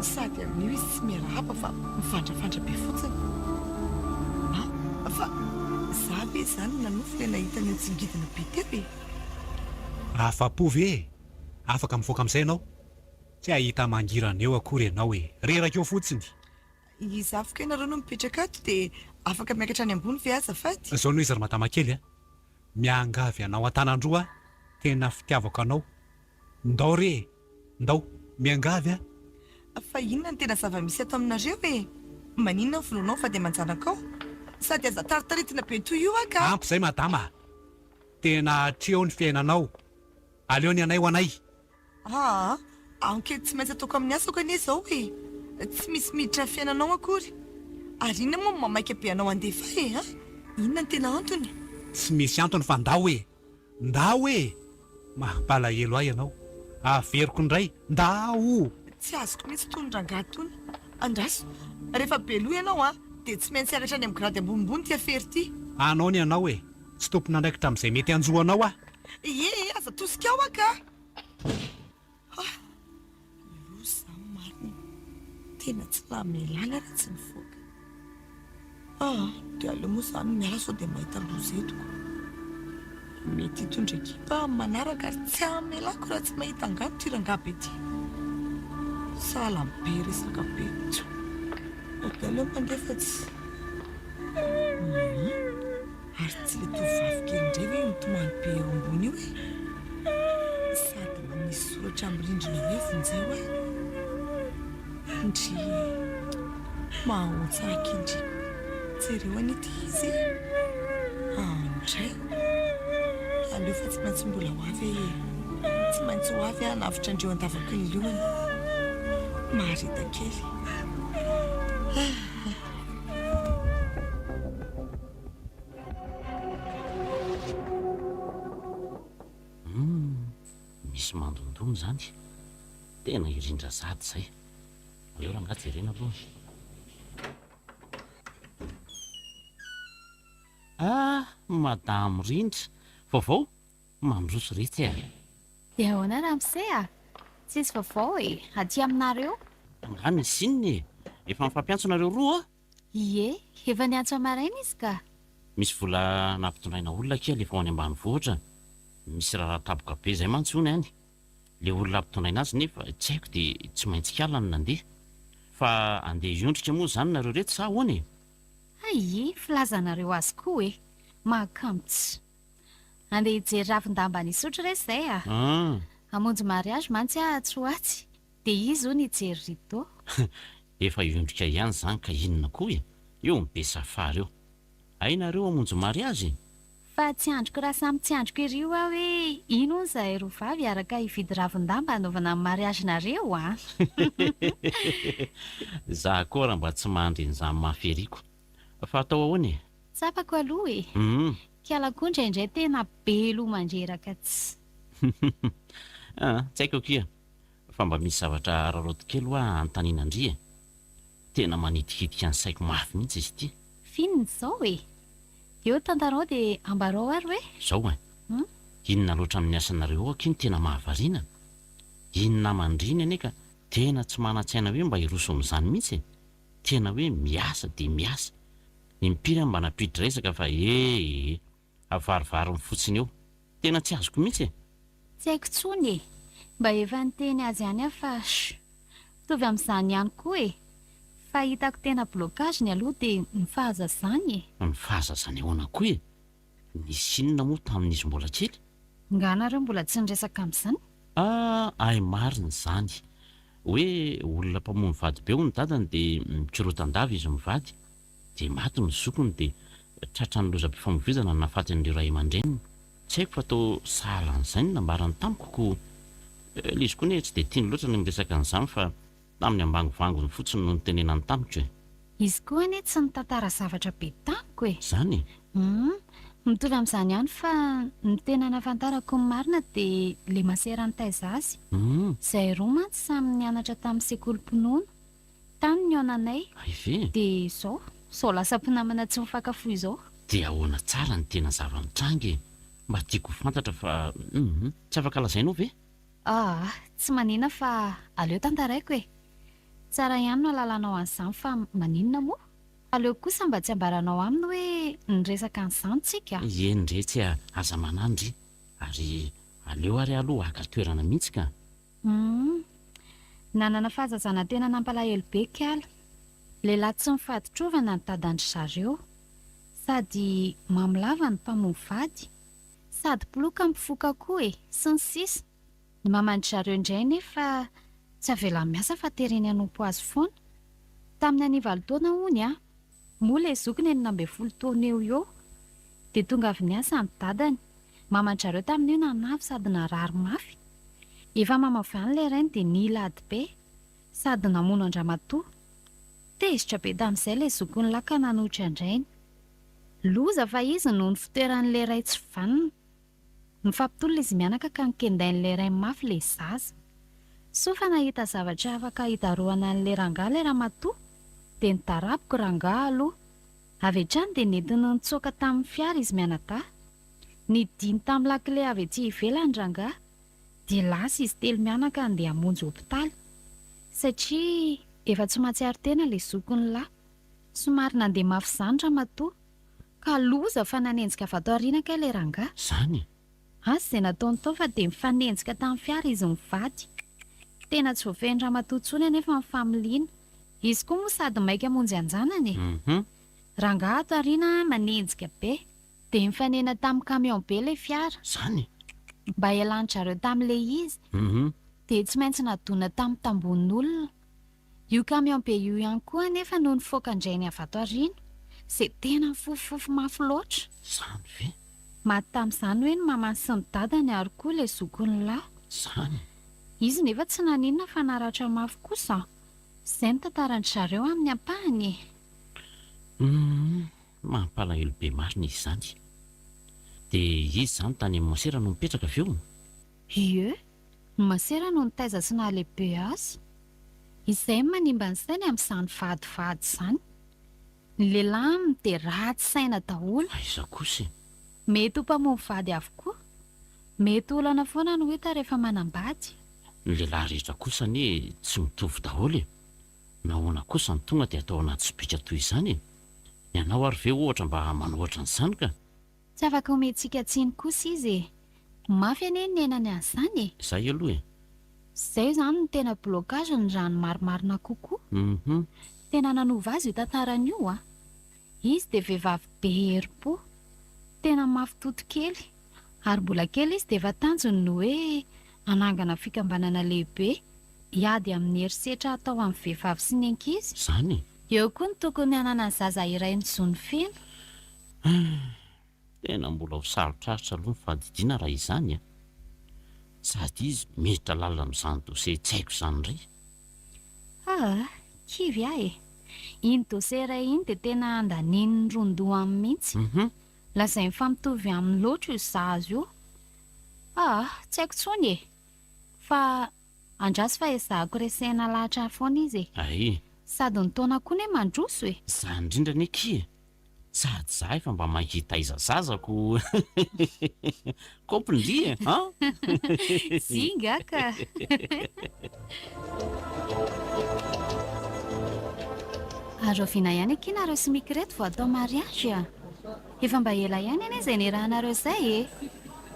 Sady amin'io izy tsy miarahaba fa mifandrafandra be fotsiny. An! Fa za ve izany nanofy ilay nahita an'io tsingidina be teo e? Afa-po ve e? Afaka mivoaka amin'izay ianao? Tsy hahita mangirana eo akory ianao e! Reraka eo fotsiny! Izaho ianareo no mipetraka ato dia afaka miakatra any ambony ve azafady? Izao no izy ry madama kely a! Miangavy anao an-tanan-droa aho, tena fitiavako anao. Ndao re e! Ndao! Miangavy aho! Fa inona no tena zava-misy ato aminareo e? Maninona ny vonoanao vady aman-janakao? Sady aza taritaritina be toy io aho ka! Ampy izay madama a! Tena hatreo ny fiainanao! Aleo ny anay ho anay! Aa! Enquête tsy maintsy ataoko amin'ny asako anie izao e! Tsy misy miditra ny fiainanao akory! Ary inona moa no mamaika be anao handefa ahy e? Inona no tena antony? Tsy misy antony fa ndao e! Ndao e! Mampalahelo ahy ianao. Averiko indray, ndao! Tsy azoko mihitsy itony rangahy itony. Andraso, rehefa be loha ianao an, dia tsy maintsy hiakatra any amin'ny grady ambonimbony ity afera ity. Anao ny anao e! Tsy tompon'andraikitra amin'izay mety hanjo anao aho. Ie e, aza atosika ao aho ka! Ah! Loza izany marina. Tena tsy namelana raha tsy nivoaka. Ah! Dia aleo moa izany miala sao dia mahita loza eto ko. Mety hitondra ekipa aho amin'ny manaraka ary tsy hamelako raha tsy mahita angano ity rangahy be ity. Sahala amin'ny be resaka be. Tjo! Dia aleo mandeha fa tsy. Hum! Ary tsy ilay tovovavy kely indray ve io mitomany be eo ambony io e? Sady manisy soratra amin'ny rindrina hoe vonjeo aho. Ndry e! Mahaontsa ahy kindriko. Jereo anie ity izy e! Andray! Aleo fa tsy maintsy mbola ho avy aho e! Tsy maintsy ho avy aho hanavotra an-dreo an-davaky ny liona. Mahareta kely. Ah! Humm, misy mandondona izany. Tena irindra sahady izay. Aleo rangahy jerena aloha. Ah, Madame Rindra. Vaovao? Mandroso retsy e. Dia ahoana ramose a? Tsisy vaovao e, aty aminareo? Angaha misy inona e? Efa mifampiantso nareo roa? Ie, efa niantso maraina izy ka. Misy vola nampitondraina olona akia alefa ho any ambanivohitra. Misy raharaha taboka be zay mantsy hono any. Le olona ampitondraina azy nefa tsy haiko de tsy maintsy kala no nandeha. Fa andeha hiondrika moa zany nareo reto sa ahoana e? Hay ie, filazanareo azy koa e! Mahakamo tsy. Andeha hijery ravin-damba any Isotry re zay a! Hamonjy mariage mantsy aho atsy ho atsy. Dia izy hono hijery rideau. Efa hiondrika ihany izany ka inona koa e! Eo ny be safary eo. Hay nareo hamonjy mariazy e! Fa tsy andriko raha samy tsy andriko ery hoa hoe ino hono zahay roa vavy hiaraka hividy ravin-damba hanaovana ny mariage-nareo a! Za koa raha mba tsy mandry an'izany mafy eriko. Fa atao ahoana e? Tsapako aloha e! Kiala koa indraindray tena be loha mandreraka tsy. Ah, tsy haiko akia. Fa mba misy zavatra araraoty kely hoa anontaniana an-dry e! Tena manitikitika ny saiko mafy mihitsy izy ity. F'inona izao e? Eo tantarao dia ambarao ary hoe. Izao e! Inona loatra amin'ny asanareo ao akia no tena mahavariana? Iny naman-dry iny anie ka tena tsy manan-tsaina hoe mba hiroso amin'izany mihitsy e! Tena hoe miasa dia miasa. Impiry aho mba nampiditra resaka fa ee. Avarivariny fotsiny eo. Tena tsy azoko mihitsy e! Tsy haiko intsony e! Mba efa niteny azy ihany aho fa shh! Mitovy amin'izany ihany koa e! Fa hitako tena blocage-ny aloha dia ny fahazazany e! Ny fahazazany ahoana koa e? Nisy inona moa tamin'izy mbola kely? Nga nareo mbola tsy niresaka amin'izany? Ah, hay marina izany. Hoe olona mpamono vady be hono dadany dia mikorotan-dava izy mivady. Dia maty ny zokiny dia tratran'ny lozam-pifamoivoizana ny nahafaty an'ireo ray aman-dreniny. Tsy haiko fa toa sahala an'izay no nambarany tamiko ko ilay izy koa anie tsy dia tiany loatra ny miresaka an'izany fa tamin'ny ambangovangony fotsiny no nitenenany tamiko e. Izy koa anie tsy nitantara zavatra be tamiko e. Izany e? Hum. Mitovy amin'izany ihany fa ny tena nahafantarako ny marina dia ilay masera nitaiza azy. Izahay roa mantsy samy nianatra tamin'ny sekolim-pinoana. Tany nihaonanay. Hay ve? Dia izao, izao lasa mpinamana tsy mifankafoy izao. Dia ahoana tsara ny tena zava-nitranga e? Mba tiako ho fantatra fa hum, tsy afaka lazainao ve? Aa, tsy manina fa aleo tantaraiko e! Tsara ihany no alalanao an'izany fa maninona moa? Aleo kosa mba tsy ambaranao aminy hoe niresaka an'izany tsika. Eny re tsy aza manahy ndry, ary aleo ary aloha haka toerana mihitsy ka. Humm. Nanana fahazazana tena nampalahelo be kala. Lehilahy tsy mifaditrovana ny dadan-dry zareo. Sady mamo lava ny mpamono vady. Sady mpiloka mpifoka koa e! Sy ny sisa. Ny maman-dry zareo indray nefa tsy avelany miasa fa tereny hanompo azy foana. Tamin'ny any valo taona hono an! Moa ilay zokiny 16 taona eo ho eo. Dia tonga avy niasa ny dadany. Maman-dry zareo tamin'io nanavy sady narary mafy. Efa mama avy any ilay rainy dia nila ady be. Sady namono an-dramatoa. Tezitra be tamin'izay ilay zokiny lahy ka nanohitra an-drainy. Loza fa izy no nifitoeran'ilay ray tsy vanona. Nifampitolona izy mianaka ka nokendain'ilay ray mafy ilay zaza. Soa fa nahita zavatra afaka hidarohana an'ilay rangahy ilay ramatoa dia nidaraboka rangahy aloha. Avy hatrany dia nentiny nitsoaka tamin'ny fiara izy mianadahy. Nidiny tamin'ny lakile avy aty ivelany rangahy dia lasa izy telo mianaka handeha hamonjy hopitaly satria efa tsy mahatsiaro tena ilay zokiny lahy. Somary nandeha mafy izany ramatoa ka loza fa nanenjika avy ato aoriana kay ilay rangahy. Izany e! Asa izay nataony tao fa dia nifanenjika tamin'ny fiara izy mivady. Tena tsy voafehin'ny ramatoa intsony anefa ny familiana. Izy koa moa sady maika hamonjy an-janany e! Rangahy ato aoriana manenjika be. Dia nifanena tamin'ny camion be ilay fiara. Izany e! Mba hialan-dry zareo tamin'ilay izy dia tsy maintsy nadona tamin'ny tambohon'olona. Io camion be io ihany koa anefa no nifoaka an-drainy avy ato aoriana, izay tena nifofofofo mafy loatra. Izany ve? Maty tamin'izany hoe ny mamany sy ny dadany ary koa ilay zokiny lahy. Izany? Izy nefa tsy naninona fa naratra mafy kosa. Izay ny tantaran-dry zareo amin'ny ampahany e! Humm, mampalahelo be marina izy izany. Dia izy izany tany amin'i Masera no mipetraka avy eo? Ie, Ny masera no nitaiza sy nahalehibe azy. Izay no manimba ny sainy amin'izany vadivady izany. Ny lehilahy aminy dia ratsy saina daholo. Aiza kosa e? Mety ho mpamono vady avokoa. Mety ho olana foana no hita rehefa manambady. Ny lehilahy rehetra kosa anie tsy mitovy daholo e! Nahoana kosa no tonga dia atao anaty sobika toy izany e? Ny anao ary ve ohatra mba manao ohatran'izany ka? Tsy afaka omentsika tsiny kosa izy e! Mafy anie ny niainany an'izany e! Zay aloha e! Zay izany no tena blocage-ny raha ny marimarina kokoa. Hum. Tena nanova azy io tantarany io a! Izy dia vehivavy be herim-po. Tena mafy toto kely. Ary mbola kely izy dia efa tanjony ny hoe hanangana fikambanana lehibe hiady amin'ny herisetra atao amin'ny vehivavy sy ny ankizy. Izany e! Eo koa ny tokony hananan'ny zaza iray ny zony feno. Tena mbola ho sarotrarotra aloha ny fandidiana raha izany a! Sady izy miditra lalina amin'izany dossier tsy haiko izany indray. Aa! Kivy aho e! Iny dossier iray iny dia tena andanian'ny ron-dohany mihitsy. Lazainy fa mitovy aminy loatra io zaza io. Aa! Tsy haiko intsony e! Fa andraso fa ezahako resehina lahatra foana izy e! Ay! Sady ny taona koa ne mandroso e! Izany indrindra anie akia e! Sady za efa mba mahay hitaiza zaza ko Kopy ndry e an! Zinga ka! Ary rahoviana ihany akia nareo sy Micky reto vao atao mariage a? Efa mba ela ihany anie izay niarahanareo izay e!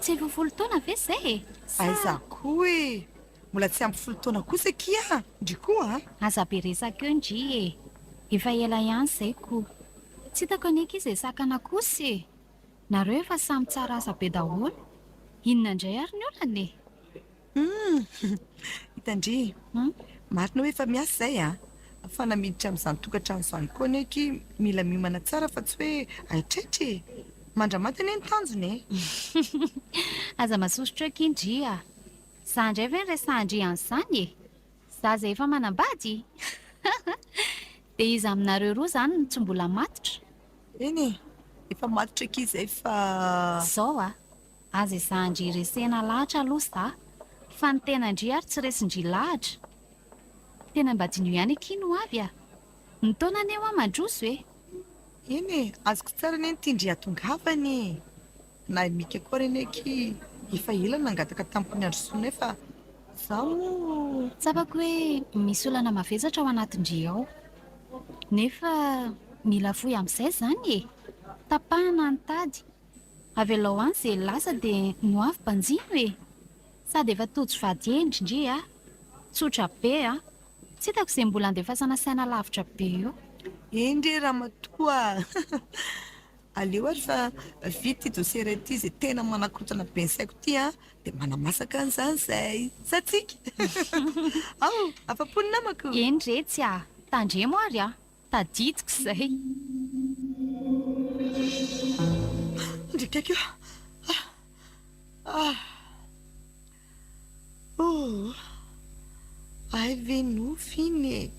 Tsy efa folo taona ve izay e? Sa. Aiza koa e! Mbola tsy ampy folo taona kosa akia ndry koa a! Aza be resaka eo ndry e! Efa ela ihany izay ko! Tsy hitako anie akia izay sakana kosa e! Nareo efa samy tsara asa be daholo! Inona indray ary ny olana e? Humm! Hita ndry! Marina hoe efa miasa izay a! Fa na miditra amin'izany tokantrano izany koa anie akia mila miomana tsara fa tsy hoe haitraitra e! Mandra-maty anie ny tanjona e! Aza masosotra eo akia ndry a! Za ndray ve resahan-dry an'izany e? Zaza efa manambady? Dia iza aminareo roa izany no tsy mbola matotra? Eny e! Efa matotra akia izay fa. Zao a! Aza ezahan-dry resena lahatra aloha za, fa ny tenan-dry ary tsy resin-dry lahatra. Tena mba diniho ihany akia ny ho avy a! Ny taona anie hoa mandroso e! Eny e, azoko tsara anie ny tian-dry hatongavana e! Na i Mika koa ary anie akia efa ela no nangataka tamiko ny handrosoanay fa za moa. Tsapako hoe misy olana mavesatra ao anatin-dry ao. Nefa mila fohy amin'izay izany e! Tapahana ny tady. Avelao any izay lasa dia ny ho avy banjino e! Sady efa tojo vady hendry ndry a! Tsotra be a! Tsy hitako izay mbola andefasana saina lavitra be eo. Eny re ramatoa a! Aleo ary fa vita ity dossier iray ity izay tena manakorontana be ny saiko ity an, dia manamasaka an'izany izay. Sa tsika? Ao, afa-po ny namako? Eny re tsy a! Tandremo ary a! Tadidiko izay. Ndrikaiky io. Ah. Oh. Hay ve nofy iny e!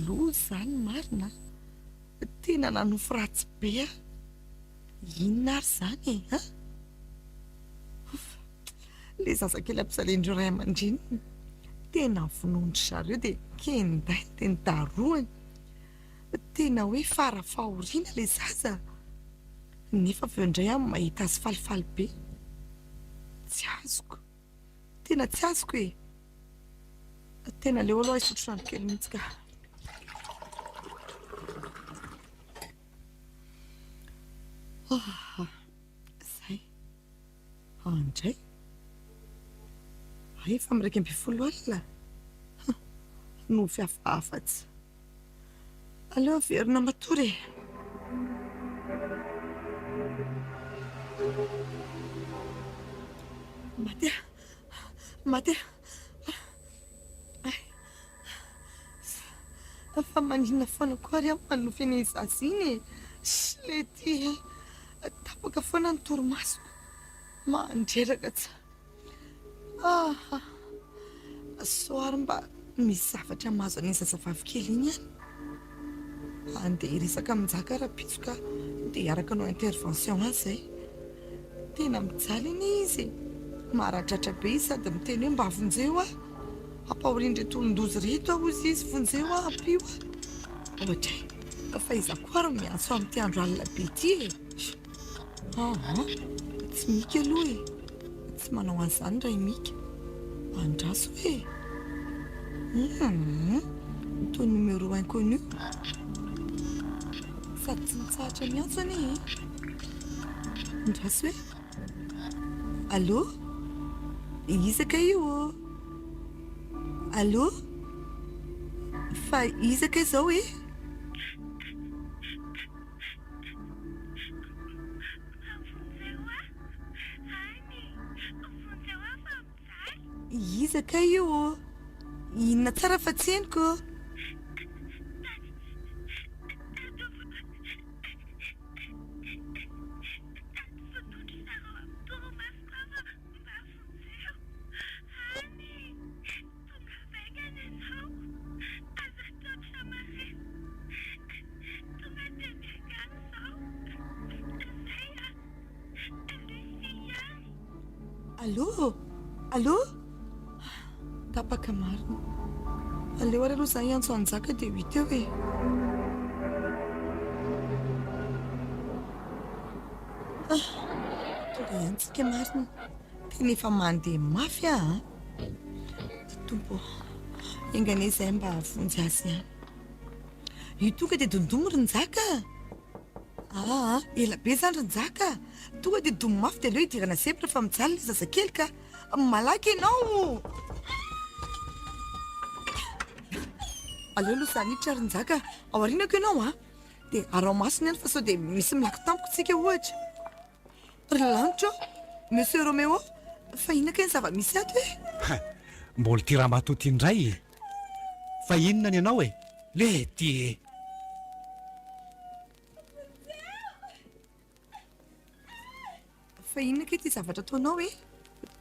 Loza izany marina a! Tena nanofy ratsy be aho. Inona ary izany e? An? Ouf! Ilay zazakely ampijalian'ireo ray aman-dreniny. Tena vonoin-dry zareo dia kendainy dia nodarohany. Tena hoe fara fahoriana ilay zaza. Nefa avy eo indray aho mahita azy falifaly be. Tsy azoko. Tena tsy azoko e! Tena aleo aloha hisotro rano kely mihitsy ka. Ah, zay. Andray. Hay efa amin'ny 11 alina. Nofy hafahafa tsy. Aleo averina matory e. Maty aho. Maty aho. Ay. Fa maninona foana koa ary aho manofy an'iny zaza iny e? Lety e. Tapaka foana ny torimasoko. Mandreraka tsy. Ah! Sao ary mba misy zavatra mahazo an'iny zazavavy kely iny any. Andeha hiresaka amin'i Njaka rahampitso ka dia hiaraka hanao intervention any izay. Tena mijaly anie izy e! Maradratra be izy sady miteny hoe mba vonjeo aho. Ampahorian'ireto olon-doza ireto aho hozy izy, vonjeo aho, ampio aho. Oadray, fa iza koa ary no miantso amin'ity andro alina be ity e? Aa, tsy Mika aloha e! Tsy manao an'izany raha i Mika. Andraso e! Humm, toa numéro inconnu. Sady tsy mitsahatra miantso anie e! Andraso e! Allô? Iza kay io ô? Allô? Fa iza kay izao e? Iza kay io ô? Inona tsara fa tsy henoko ô? Allô? Allô? Tapaka marina. Aleo ary aloha za hiantso an'i Njaka dia ho hita eo e. Ah, tonga ihany tsika marina. Tena efa mandeha mafy aho an. Tompo ô, enga anie izahay mba hahavonjy azy ihany. Io tonga dia dondomy ry Njaka a! Aa, ela be izany ry Njaka a! Tonga dia domy mafy dia aleo hidirana zebra fa mijaly ilay zazakely ka! Malaky ianao! Aleo aloha izaho niditra ry Njaka a! Ao aorianako ianao an! Dia araho maso ny any fa sao dia misy milako tampoka tsika ohatra. Ry lanitra ô! Monsieur Roméo, fa inona kay ny zava-misy ato e? Ha! Mbola ity ramatoa ity indray e! Fa inona ny anao e? Lety e! Fa inona kay ity zavatra ataonao e?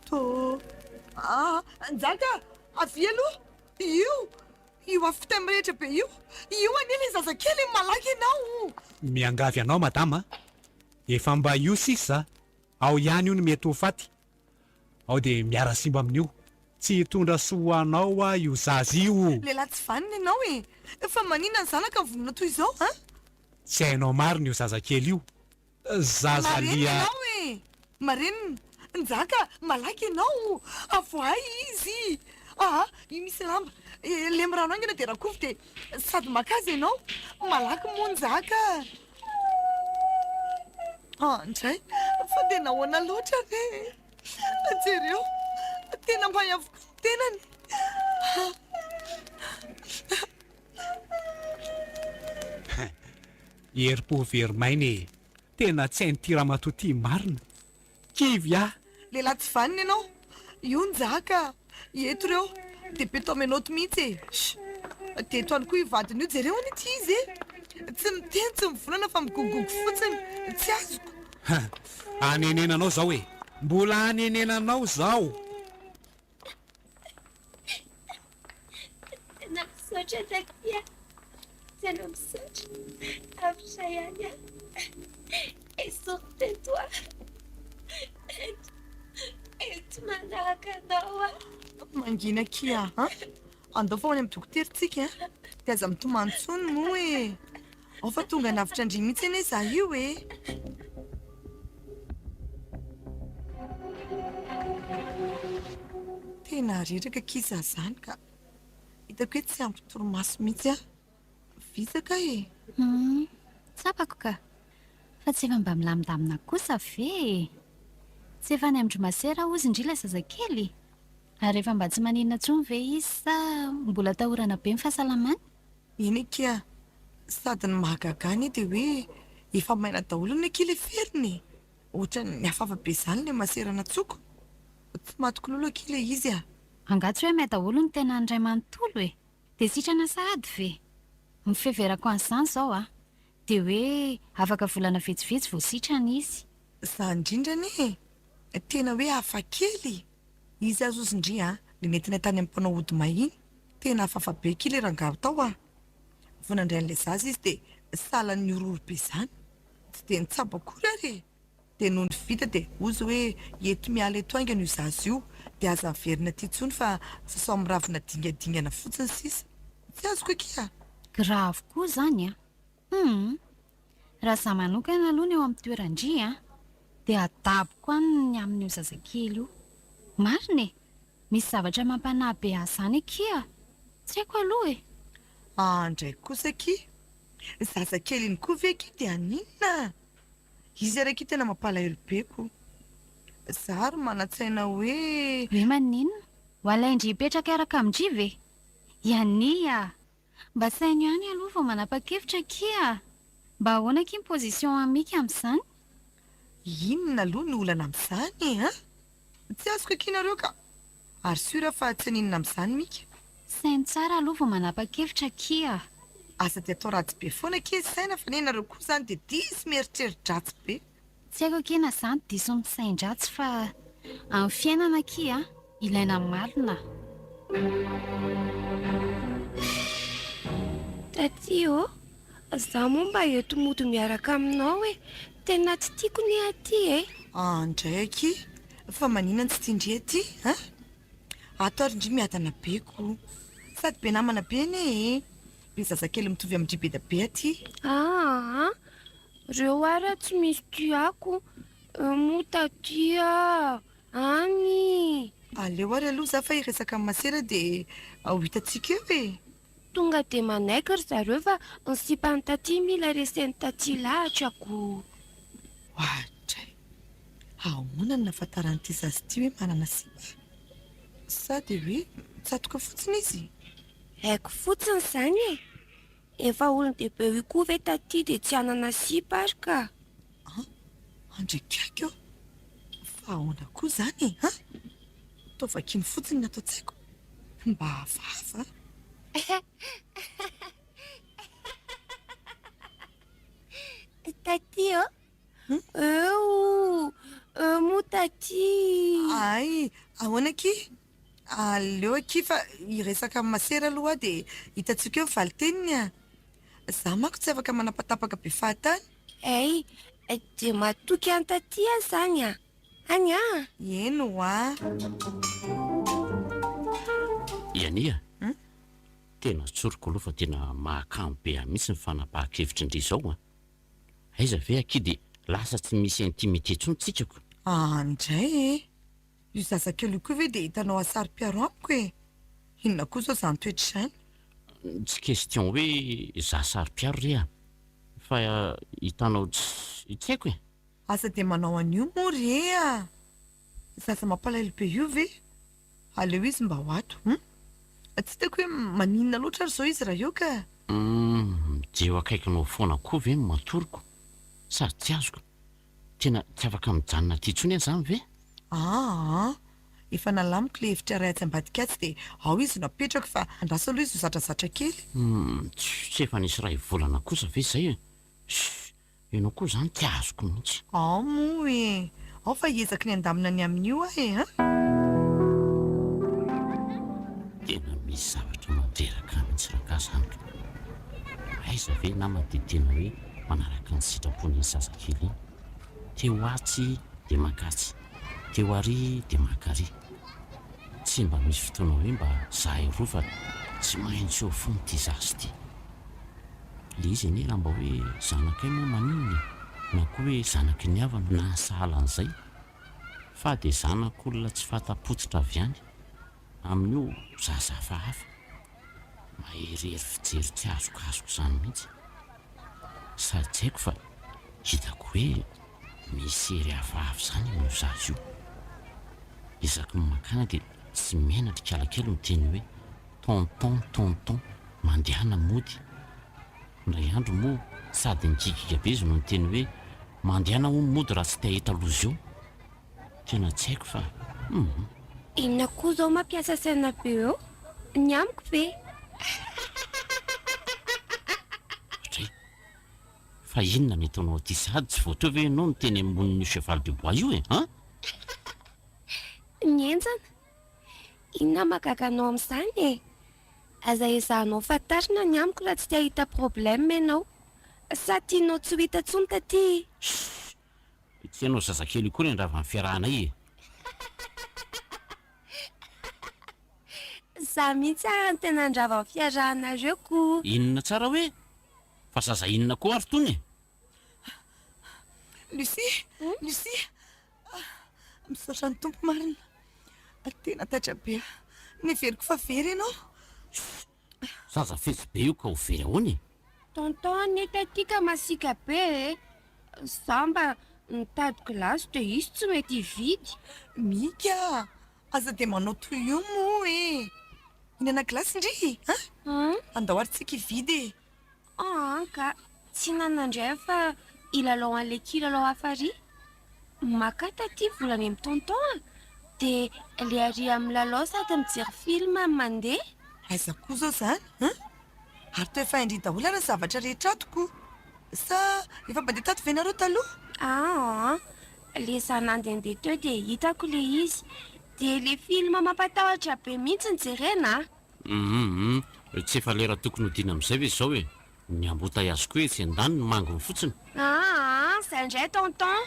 Tô. Ah! Njaka! Avia aloha! Io! Io afo tay mirehitra be io! Io anie ilay zazakely e! Malaky ianao! Miangavy anao madama a! Efa mba io sisa ao ihany io no mety ho faty. Ao dia miara-simba amin'io. Tsy hitondra soa ho anao hoa io zaza io. Lehilahy tsy vanona ianao e! Fa maninona ny zanaka vonona toy izao an? Tsy hainao marina io zazakely io. Zaza Marenina lia. ianao e! Marenina! Njaka, malaky ianao! Avoahay izy! Aa, io misy lamba. Lemy rano haingana dia rakovy dia sady maka azy ianao. Malaky moa Njaka! Andray, fa dia nahoana loatra re? Jereo, tena may avokoa ny tenany. Herim-po very maina e! Tena tsy hain'ity ramatoa ity marina. Kivy aho. Lehilahy tsy vanona ianao. Io Njaka, eto ireo dia be taomenoty mihitsy e! Sh! Dia eto ihany koa io vadiny io, jereo anie ity izy e! Tsy miteny, tsy mivolana fa migogogogo fotsiny. Tsy azoko. Ha! Anenenanao izao e! Mbola anenenanao izao! Tena misaotra Taty a! Tena misaotra! Avotra ihany aho! Esory teto aho! Ento, ento manaraka anao aho! Mangina akia a! Andao fa ho any amin'ny dokotera tsika a! Dia aza mitomany intsony moa e! Ao fa tonga hanavotra an-dry mihitsy anie izaho io e! Tena reraka akia izaho izany ka! Hitako hoe tsy ampy torimaso mihitsy aho. Vizaka e! Hum, tsapako ka! Fa tsy efa mba milamindamina kosa ve e? Tsy efa any amin-dry masera hozy ndry ilay zazakely? Ary efa mba tsy maninona intsony ve izy sa mbola atahorana be ny fahasalamany? Eny akia, sady ny mahagaga anie dia hoe efa maina daholo anie akia ilay feriny e! Ohatran'ny hafahafa be izany ilay masera natsoko. Tsy matiko lolo akia ilay izy a! Angaha tsy hoe may daholo ny tenan'ny ray manontolo e? Dia sitrana sahady ve? Ny fiheverako an'izany izao a! Dia hoe afaka volana vitsivitsy vao sitrana izy. Izany indrindra anie e! Tena hoe hafa kely! Izy aza ozy ndry a! Le nentina tany amin'ny mpanao ody may iny, tena hafahafa be akia le rangahy tao a! Vao nandray an'ilay zaza izy dia sahala nihorohoro be izany, tsy dia nitsabo akory ary e! Dia nony vita dia ozy hoe eto miala eto haingana io zaza io dia aza miverina aty intsony fa sasao amin'ny ravina dingadingana fotsiny sisa. Tsy azoko akia! Grave koa izany an! Humm! Raha za manokana aloha ny eo amin'ny toeran-dry an, dia adaboko any ny amin'io zazakely io. Marina e! Misy zavatra mampanahy be ahy izany akia! Tsy haiko aloha e! Andray kosa akia! Zazakely iny koa ve akia dia haninona? Izy ary akia tena mampalahelo be ko! Za ary manan-tsaina hoe. Hoe maninona? Ho alain-dry hipetraka hiaraka amin-dry ve? Iania! Mba saino ihany aloha vao manapa-kevitra akia a! Mba ahoana akia ny position an'i Mika amin'izany? Inona aloha no olana amin'izany e an? Tsy azoko akia nareo ka! Ary sûr fa tsy haninona amin'izany Mika. Saino tsara aloha vao manapa-kevitra akia a! Aza dia atao ratsy be foana akia ny saina fa nenareo koa izany dia diso mieritreri-dratsy be. Tsy haiko akia na za no diso misain-dratsy fa amin'ny fiainana akia ilaina malina. Taty ô, za moa mba eto mody miaraka aminao e, tena tsy tiako ny aty e. Andray akia, fa maninona no tsy tian-dry aty an? Ato ary ndry miadana be ko. Sady be namana be anie e. Be zazakely mitovy amin-dry be dia be aty. Aa, Reo ara tsy misy tiako moa taty ah! Any! Aleo ary aloha za fa hiresaka amin'i masera dia ho hitantsika eo e! Tonga dia manaiky ry zareo fa ny sipan'i taty mila resen'i taty lahatra ko! Oadray! Ahoana no nahafantaran'ity zaza ity hoe manana sipa? Sa dia hoe mitsatoka fotsiny izy? Haiko fotsiny izany e! Efa olon-dehibe io koa ve taty dia tsy hanana sipa ary ka? An! Andriakaiky ô! Fa ahoana koa izany e? An! Toa vakiany fotsiny ny ato an-tsaiko. Mba hafahafa an! Taty ô! Eo! Eo moa taty! Hay! Ahoana akia? Aleo akia fa hiresaka amin'i masera aloha aho dia hitantsika eo ny valin-teniny a! Za manko tsy afaka manapatapaka be fahatany. Hay! Dia matoky an'i Taty aho izany an! Any an! Eny hoa! I Ania, tena tsoriko aloha fa tena mahakamo be ahy mihitsy ny fanapahan-kevitry ndry izao an! Aiza ve akia dia lasa tsy misy intimité intsony tsika ko! Aa ndray e! Io zazakely io koa ve dia hitanao hasaro-piaro amiko e! Inona koa izao izany toetra izany? Tsy question hoe za saro-piaro re a! Fa hitanao tsy tsy haiko e! Aza dia manao an'io moa re a! Zaza mampalahelo be io ve? Aleo izy mba ho ato hum! Tsy hitako hoe maninona loatra ary izao izy raha eo ka! Hum! Dia eo akaikinao foana koa ve no matoriko? Sady tsy azoko. Tena tsy afaka mijanona aty intsony aho izany ve? Aa! Efa nalamiko ilay efitra iray atsy ambadika atsy dia ao izy no apetrako fa andraso aloha izy ho zatrazatra kely. Humm, tsy efa nisy iray volana kosa ve izay e? Shh! Ianao koa izany tsy azoko mihitsy. Ao moa e! Ao fa hiezaky ny handamina ny amin'io aho e! An! Tena misy zavatra mandreraka ahy mihitsy rangahy izany ka! Aiza ve nama dia tena hoe manaraka ny sitrapon'iny zazakely iny? Te ho atsy dia mankatsy, te ho ary dia maka ary. Tsy mba misy fotoana hoe mba zahay roa fa tsy maintsy eo foana ity zaza ity. Le izy anie raha mba hoe zanakay moa maninona e? Na koa hoe zanaky ny havana na sahala an'izay. Fa dia zanak'olona tsy fanta-pototra avy any. Amin'io zaza hafahafa, maherihery fijery tsy azokazoko izany mihitsy. Sady tsy haiko fa hitako hoe misy hery hafahafa izany amin'io zaza io. Isaky ny mankany dia tsy menatra ikalakely miteny hoe tonton tonton mandehana mody. Indray andro moa sady nikikiaka be izy no niteny hoe mandehana hono mody raha tsy te hahita loza eo. Tena tsy haiko fa humm. Inona koa zao mampiasa saina be eo? Ny amiko ve? Dray. Fa inona no ataonao aty sahady tsy vao teo ve ianao no teny ambonin'io cheval de bois io e? An? Mihenjana. Inona mahagaga anao amin'izany e? Aza ezahanao fantarina ny amiko raha tsy te hahita problème ianao. Sa tianao tsy ho hita intsony taty? Chut! Tsy ianao zazakely io koa ny handrava ny fiarahanay e! Za mihitsy ary no tena handrava ny fiarahanareo ko! Inona tsara hoe? Fa zaza inona koa ary tony e? Lucie! Lucie! Misaotra ny Tompo marina! Tena taitra be aho! Neveriko fa very ianao! Chut! Zaza fetsy be io ka ho very ahoana e? Tonton anie taty ka masiaka be e! Za mba nitady glace de izy tsy mety hividy. Mika a! Aza dia manao toy io moa e! Hihinana glace ndry an? Andao ary tsika hividy e! Aa ka tsy hinana indray fa hilalao an'ilay kilalao hafa ary. Maka taty vola any amin'i tonton a! Dia le ary amin'ny lalao sady mijery film no mandeha. Aiza koa izao izany an? Ary toa efa hain-dry daholo ary ny zavatra rehetra ato ko! Sa efa mba ndeha tato ve nareo taloha? Aa le za nandehandeha teo dia hitako le izy. Dia le film mampatahotra be mihitsy no jerena a! Humm tsy efa lera tokony hodiana amin'izay ve izao e? Ny embouteillage koa etsy andaniny manginy fotsiny. Aa zay indray tonton,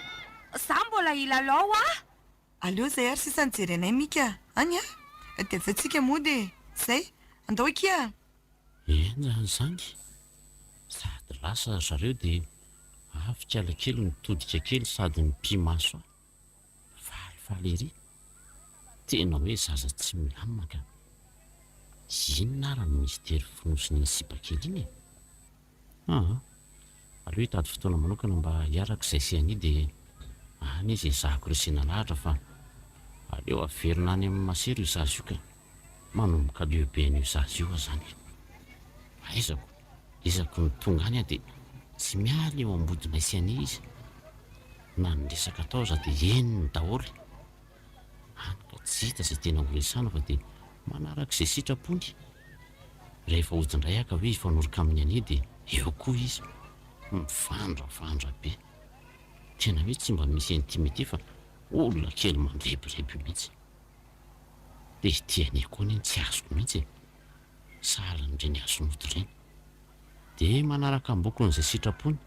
za mbola hilalao ah! Aleo zay ary sisa ny jerenay Mika a! Any a! Dia avy eo tsika mody e! Zay! Andao akia a! Henjana izany! Sady lasa ry zareo dia avy kialakely nitodika kely sady nipi-maso ahy. Falifaly ery! Tena hoe zaza tsy milamina ka! Inona ary no mistery fonosin'iny sipa kely iny e? Aa! Aleo hitady fotoana manokana mba hiaraka izay sy Annie dia any izy ezahako resena lahatra fa aleo averina any amin'i Masera io zaza io ka! Manomboka leo be an'io zaza io aho izany e! Aizako, isaky ny tonga any aho dia tsy miala eo ambodinay sy Annie izy. Na ny resaka atao aza dia henony daholo. Hany ka tsy hita izay tena horesahana fa dia manaraka izay sitrapony. Rehefa hody indray aho ka hoe hifanoroka amin'i Anie dia eo koa izy. Mivandravandra be. Tena hoe tsy mba misy intimité fa olona kely mandrebireby mihitsy. Dia ity Anie koa anie no tsy azoko mihitsy e. Sahala amin'ireny azon'ody ireny. Dia manaraka ambokony izay sitrapony.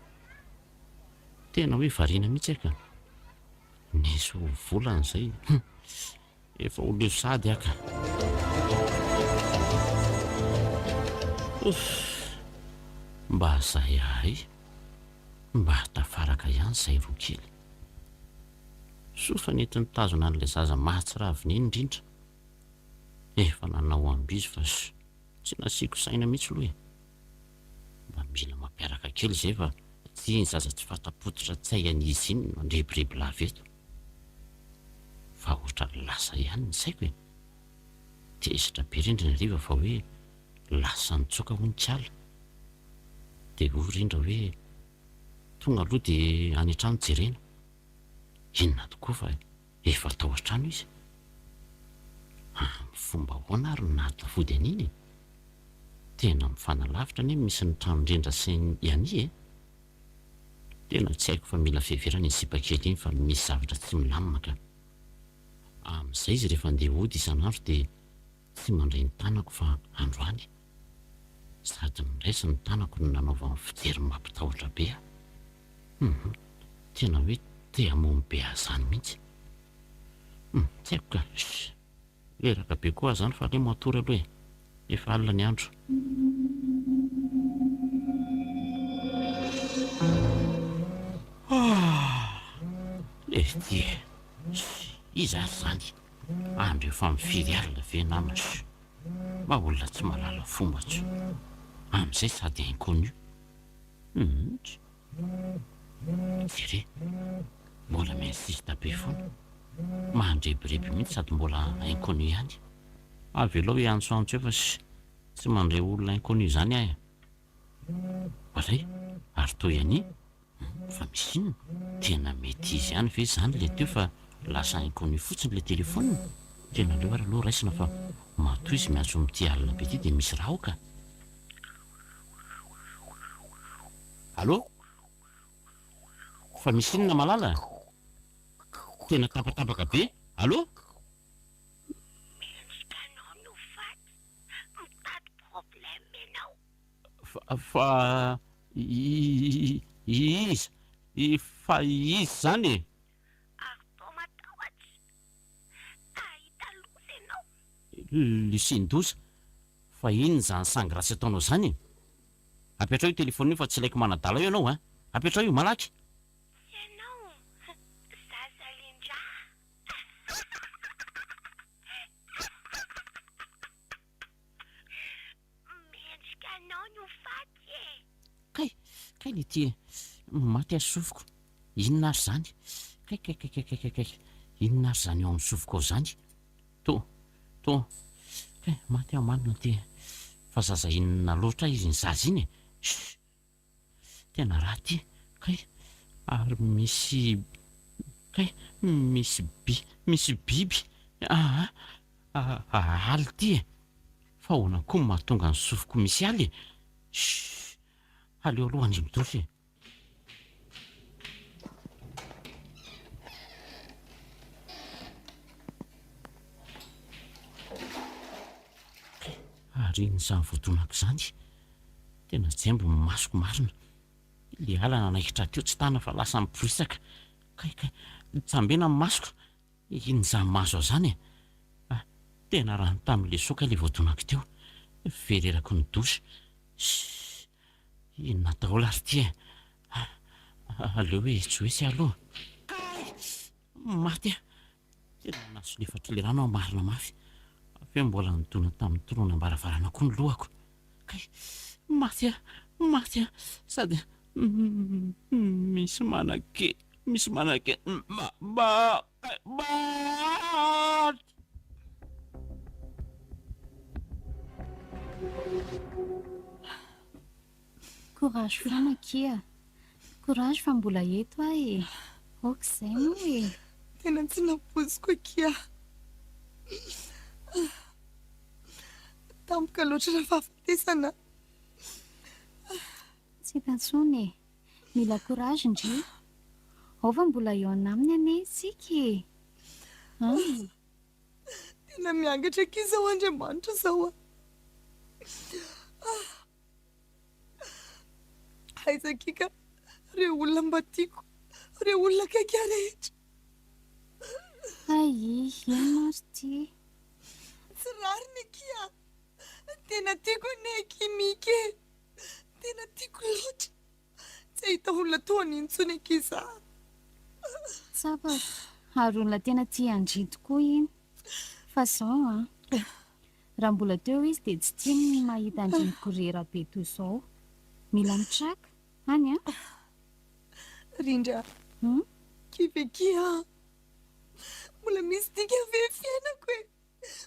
Tena hoe variana mihitsy aho ka. Nisy ho volana izay. Hum! Efa ho leo sahady aho ka. Ouf! Mba zay ahay. Mba tafaraka ihany izay roa kely. Soa fa nety nitazona an'ilay zaza mahatsiravina iny indrindra. Efa nanao ambizo fa tsy nasiako saina mihitsy aloha e. Mba mila mampiaraka kely izay fa tsy iny zaza tsy fanta-pototra tsy hay an'iza iny no mandrebireby lava eto. Fa ohatran'ny lasa ihany ny saiko e. Tezitra be rindra ny hariva fa hoe lasa nitsoaka hono kiala. Dia hoy rindra hoe tonga aloha dia any an-trano jerena. Inona tokoa fa efa tao an-trano izy? Amin'ny fomba ahoana ary no nahatafody an'iny e? Tena mifanalavitra anie misy ny tranon-drindra sy ny Annie e! Tena tsy haiko fa mila fiheverana iny sipa kely iny fa misy zavatra tsy milamina ka. Amin'izay izy rehefa andeha hody isan'andro dia tsy mandray ny tanako fa androany. Sady niraisiny ny tanako no nanaovany fijery mampitahotra be ahy. Hum, tena hoe te hamono be ahy zany mihitsy. Hum, tsy haiko ka. Shh, reraka be koa aho zany fa aleo matory aloha e. Efa alina ny andro. Ah! Lehitia e! Shh, iza ary zany? Andro efa amin'ny firy alina ve nama? Shh, mba olona tsy mahalala fomba tso. Amin'izay sady inconnu. Humm. Jereo, mbola mi-insiste be foana. Mandrebireby mihitsy sady mbola inconnu ihany. Avelao hiantsoantso eo fa tsy mandray olona inconnu izany aho e. Oadray, ary toy an'i? Humm, fa misy inona? Tena mety izy ihany ve izany ilay teo fa lasa inconnu fotsiny ilay telephone? Tena aleo ary aloha raisina fa matoa izy miantso amin'ity alina be ity dia misy raha ao ka. Allô? Fa misy inona malala? Tena tapatapaka be, allô? Mendrika anao no faty, mitady problème ianao. Fa fa iza fa iza izany e? Ary toa matahotra hahita loza ianao. Lucindoza, Fa inona izany sangy ratsy ataonao izany e? Apetraho io telephone io fa tsy ilaiko manadala eo ianao a! Apetraho io, malaky! Tsy ianao zaza lendra Mendrika anao ny ho faty e! Kay! Kay le ty e! Maty ary sofiko! Inona ary izany? Kay kay kay kay kay kay! Inona ary izany eo amin'ny sofiko ao izany? To, to, kay maty aho marina ty fa zaza inona loatra izy iny zaza iny e! Shh! Tena raha ty, kay ary misy, kay misy bi, misy biby, aa, aly ty e! Fa ahoana koa no mahatonga ny sofiko misy aly e! Shh! Aleo aloha handeha midosy e! Ary inona izany voadonako izany? Tena jembo ny masoko marina. Ilay ala nanaikitra teo tsy tana fa lasa miborisaka. Kay kay, jambena ny masoko. Inona izany mahazo ahy izany e? Ah, tena rano tamin'ilay soka ilay voadonako teo. Very eraky ny douche. Shh! Inona daholo ary ity e? Aleo hoe hetsohetsy aloha. Kay! Maty aho! Tena nahasolefatry ilay rano aho marina mafy. Avy eo mbola nidona tamin'ny tronam-baravarana koa ny lohako. Kay! Maty aho! Maty aho! Sady misy manake, misy manake, ma, ma, kay, maty! Courage foana akia. Courage fa mbola eto aho e. Ok izay moa e. Tena tsy nampoiziko akia. Tampoka loatra raha fahafatesana. Tsy hita intsony e. Mila courage ndry. Ao fa mbola eo anaminy anie isika e. An. Tena miangatra akia izao Andriamanitra izao a! Aiza akia ka ireo olona mba tiako. Ireo olona akaiky ahy rehetra. Hay, inona ary ity? Tsy rariny akia. Tena tiako anie akia Mika e. Tena tiako loatra. Tsy hahita olona toa an'iny intsony akia za. Tsapako, ary olona tena tia an-dry tokoa iny. Fa zao an. Raha mbola teo izy dia tsy tiany ny mahita an-dry mikorera be toy izao. Mila mitraka, any an. Rindra, kivy akia an. Mbola misy dikany ve ny fiainako e?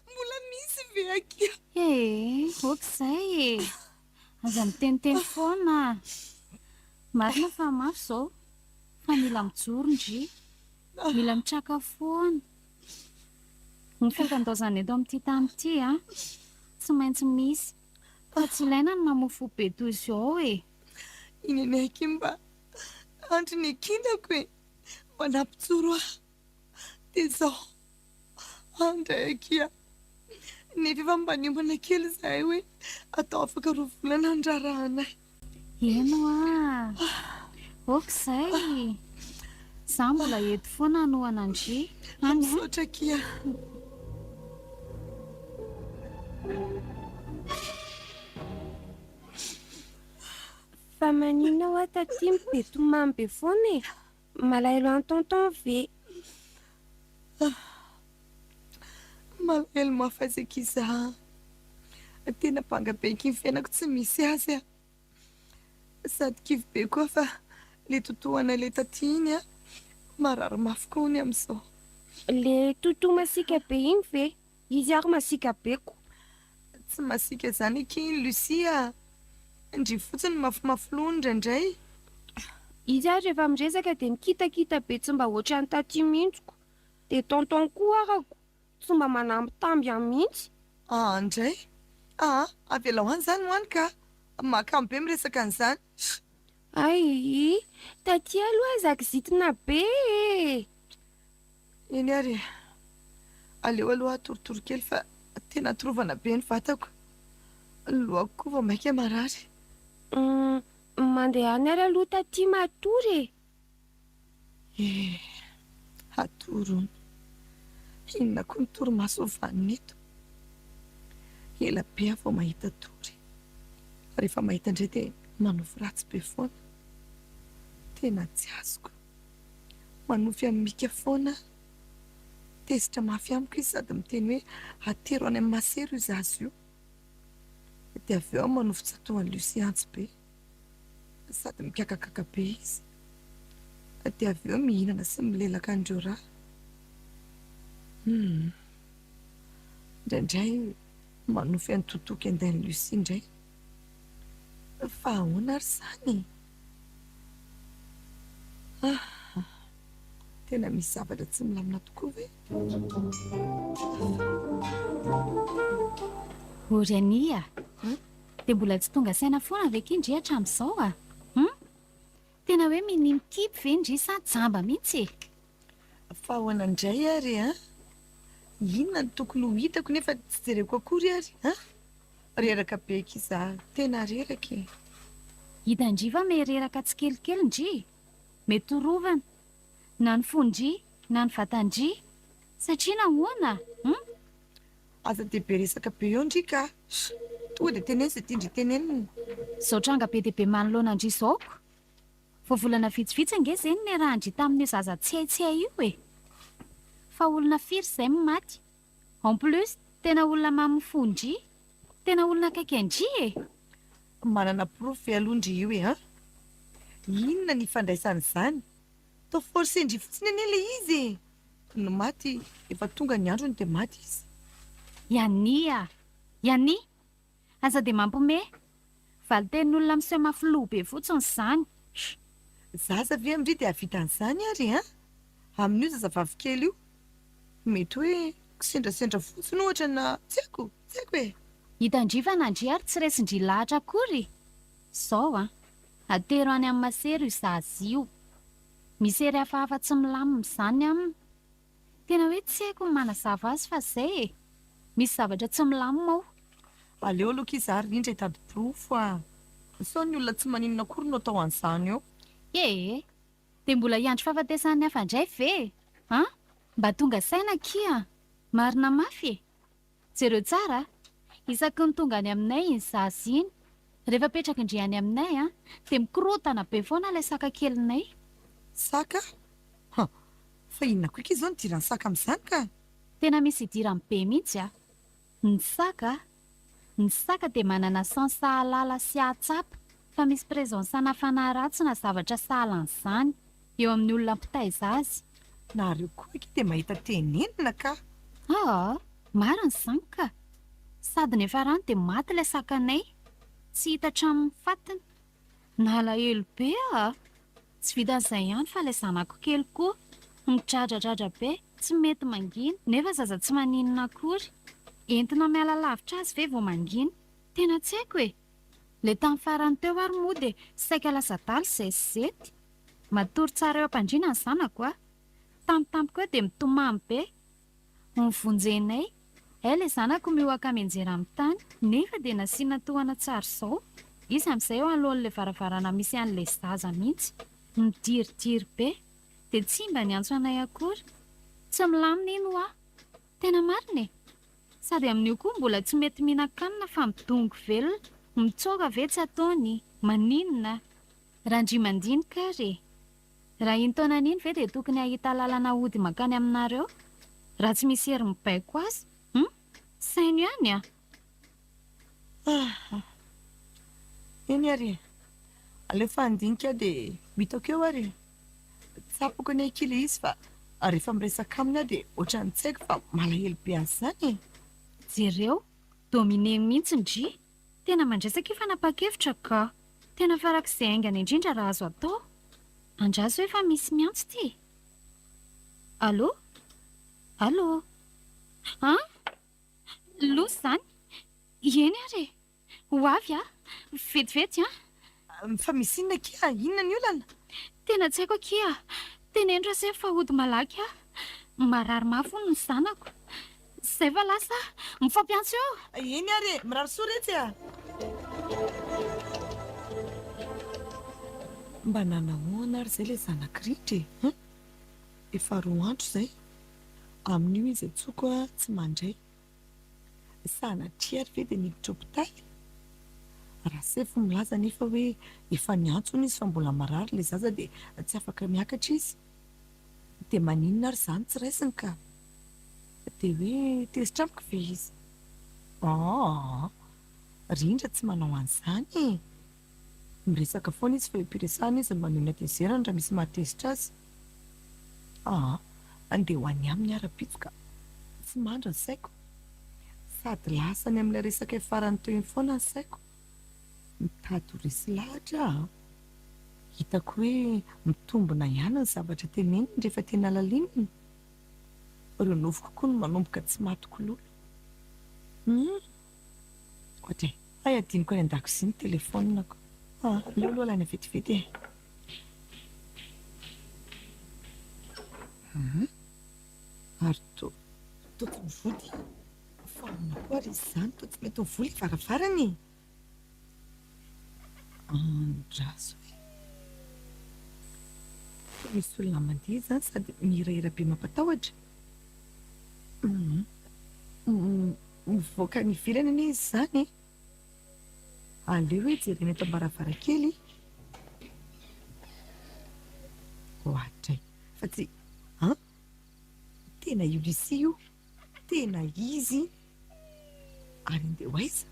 Mbola misy ve akia? Ee, ok izay e! Aza miteniteny foana. Marina fa mafy izao, fa mila mijoro ndry. Mila mitraka foana. Ny fifandaozana eto amin'ity tany ity an, tsy maintsy misy. Fa tsy ilaina ny mamoa fo be toy izao e! Iny anie akia mba andry ny kinako e! Mba nampijoro ahy. Dia izao andray akia. Nefa efa mba niomana kely izahay hoe atao afaka roa volana ny raharahanay. Eny hoa! Ok izay! Za mbola eto foana hanohana an-dry. Any an! Misaotra akia. Fa maninona hoa taty no be tomany be foana e? Malahelo an'i tonton ve? Malahelo mafy azy akia za a! Tena banga be akia ny fiainako tsy misy azy a! Sady kivy be koa fa le totoanay le taty iny a, marary mafy koa hono amin'izao. Le toto masiaka be iny ve? Izy ary masiaka be ko! Tsy masiaka izany akia iny Lucie a! Ndry fotsiny mafimafy loha indraindray. Izy ary rehefa miresaka dia mikitakita be tsy mba ohatran'i taty mihitsy ko! Dia tonton koa arako tsy mba manambitamby ahy mihitsy. Aa ndray! Aa avelao any izany ho any ka! Mahakamo be miresaka an'izany. Ayy! Taty aloha aza kizitina be e! Eny ary e! Aleo aloha hatoritory kely fa tena torovana be ny vatako. Ny lohako koa vao mainka marary. Humm, mandehana ary aloha taty matory e! Eh, hatory hono. Inona koa ny torimaso ho vanona eto? Ela be aho vao mahita tory. Rehefa mahita indray dia manofy ratsy be foana. Tena tsy azoko. Manofy an'i Mika foana aho. Tezitra mafy amiko izy sady miteny hoe atero any amin'i Masera io zaza io. Dia avy eo aho manofy tsatohan'i Lucie antsy be. Sady mikakakaka be izy. Dia avy eo mihinana sy milelaka an'ireo rà. Humm. Indraindray manofy an'i Toto kendain'i Lucie indray. Fa ahoana ary izany e? Ah! Tena misy zavatra tsy milamina tokoa ve? O ry Ania a! Dia mbola tsy tonga saina foana ve ki ndry hatramin'izao a? Hum? Tena hoe minia mikipy ve ndry sa jamba mihitsy e? Fa ahoana indray ary an? Inona no tokony ho hitako nefa tsy jereko akory ary an? Reraka be akia za, tena reraka e! Hitan-dry va me reraka tsikelikely ndry? Mety ho rovana, na ny fon-dry na ny vatan-dry, satria nahoana? Hum? Aza dia be resaka be eo ndry ka! Tonga dia teneno izay tian-dry tenenina. Izao tranga be dia be manoloana an-dry izao ko! Vao volana vitsivitsy ange izay no niarahan-dry tamin'io zaza tsy hay tsy hay io e! Fa olona firy izay no maty? En plus, tena olona mamy fo ndry! Tena olona akaiky an-dry e! Manana porofo ve aloha ndry io e an? Inona ny ifandraisan'izany? Toa forcer-ndry fotsiny anie ilay izy e! Ny maty efa tonga ny androny dia maty izy. Yanni a! Yanni! Aza dia mampiomehy! Valin-tenin'olona miseho mafy loha be fotsiny izany. Sh! Zaza ve amindry dia hahavita an'izany ary an? Amin'io zazavavy kely io. Mety hoe kisendrasendra fotsiny ohatra na tsy haiko, tsy haiko e! Hitan-dry fa nandria ary tsy resin-dry lahatra akory! Zao an! Atero any amin'ny masera io zaza io. Misy hery hafahafa tsy milamina izany aminy. Tena hoe tsy haiko ny manazava azy fa zay e! Misy zavatra tsy milamina ao. Aleo aloha akia za rindra hitady porofo a! Sao ny olona tsy maninona akory no atao an'izany eo. Ee! Dia mbola hiandry fahafatesan'ny hafa indray ve e? An? Mba tonga saina akia! Marina mafy e! Jereo tsara a! Isaky ny tonga any aminay iny zaza iny, rehefa apetrakin-dry any aminay an, dia mikorontana be foana ilay saka kelinay. Saka? Ha! Fa inona koa akia izao no idiran'ny saka amin'izany ka? Tena misy idirany be mihitsy a! Ny saka, ny saka dia manana sens hahalala sy hahatsapa fa misy présence ana fanahy ratsy na zavatra sahala an'izany eo amin'ny olona mpitaiza azy. Nareo koa akia dia mahita tenenina ka! Aa! Marina izany ka! Sady niafarany dia maty ilay sakanay, tsy hita hatramin'ny fatiny. Nalahelo be aho. Tsy vitan'izay ihany fa ilay zanako kely koa midradradradra be, tsy mety mangina, nefa zaza tsy maninona akory. Entina miala lavitra azy ve vao mangina? Tena tsy haiko e! Ilay tamin'ny farany teo ary moa dia saika lasa adala izay sy zety. Matory tsara eo am-pandriana ny zanako a! Tampotampoka eo dia mitomany be. Novonjenay. Hay ilay zanako mihoaka mianjera amin'ny tany, nefa dia nasiana tohana tsara izao. Izy amin'izay eo anoloan'ilay varavarana misy an'ilay zaza mihitsy. Midiridiry be. Dia tsy mba niantso anay akory. Tsy milamina iny hoa. Tena marina e! Sady amin'io koa mbola tsy mety mihinan-kanina fa midongy velona. Mitsoaka ve tsy ataony? Maninona? Randriamandinika ary e! Raha iny taonany iny ve dia tokony hahita lalana hody mankany aminareo? Raha tsy misy hery mibaiko azy? Hum? Saino ihany a! Ah! Eny ary e! Aleo fa handinika aho dia ho hitako eo ary e! Tsapako anie akia ilay izy fa rehefa miresaka aminy aho dia ohatran'ny tsy haiko fa malahelo be azy izany e! Jereo, dominer mihitsy ndry! Tena mandraisa akia fanapahan-kevitra ka! Tena farak'izay haingana indrindra raha azo atao. Andraso hoe fa misy miantso ity e! Allô? Allô? An? Loza izany! Eny ary e! Ho avy aho! Vetivety an! Fa misy inona akia? Inona ny olana? Tena tsy haiko akia! Teneno Rasefo fa hody malaky aho! Marary mafy hono ny zanako! Zay fa lasa aho! Mifampiantso eo! Eny ary e! Mirary soa retsy a! Mba nanahoana ary izay ilay zanak'i Rindra e? Hum! Efa roa andro izay. Amin'io izy antsoiko a, tsy mandray. Sanatria ary ve dia niditra hopitaly? Rasefo milaza anefa hoe efa niantso hono izy fa mbola marary ilay zaza dia tsy afaka miakatra izy. Dia maninona ary izany tsy raisiny ka? Dia hoe tezitra amiko ve izy? Aa! Rindra tsy manao an'izany e! Miresaka foana izy fa eo am-piresahana izy no maneho ny hatezerany raha misy mahatezitra azy. Aa! Andeha ho any aminy aho rahampitso ka! Tsy mandry ny saiko. Sady lasa any amin'ilay resaka farany teo iny foana ny saiko. Mitady ho resy lahatra aho an! Hitako hoe mitombina ihany ny zavatra teneniny rehefa tena lalinina. Ireo nofiko koa no manomboka tsy matiko lolo. Hum! Ohatra e! Hay adinoko any an-dakozia ny telefaoniko. Ah, aleo aloha alaina vetivety e! Hum! Ary toa, toa tsy mivody. Fa ahoana koa ary izy izany? Toa tsy mety mivola i varavarana e! Andraso e! Toa misy olona mandeha izany sady mihirahira be mampatahotra. Mivoaka any ivelany anie izy izany e! Aleo hoe jerena eto am-baravarankely. Oadray! Fa tsy an! Tena io Lucie io! Tena izy iny! Ary andeha ho aiza?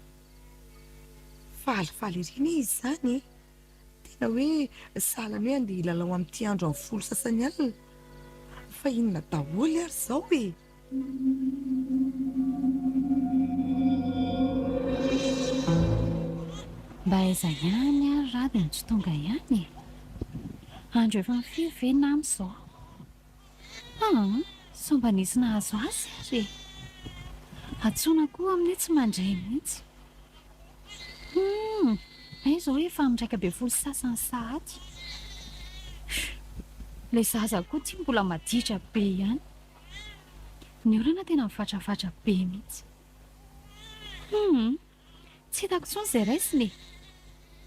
Falifaly ery anie izy izany e! Tena hoe sahala ny hoe andeha hilalao amin'ity andro amin'ny folo sasany alina. Fa inona daholo ary izao e? Mba aiza ihany ary Rado no tsy tonga ihany e? Andro efa firy ve nama izao? Aa! Sao mba nisy nahazo azy ary e! Antsoina koa amin'io tsy mandray mihitsy. Humm! Hay izao efa amin'ny 11:30 sahady. Ilay zaza koa ity mbola maditra be ihany. Ny orana tena mivatravatra be mihitsy. Humm! Tsy hitako intsony izay raisina e!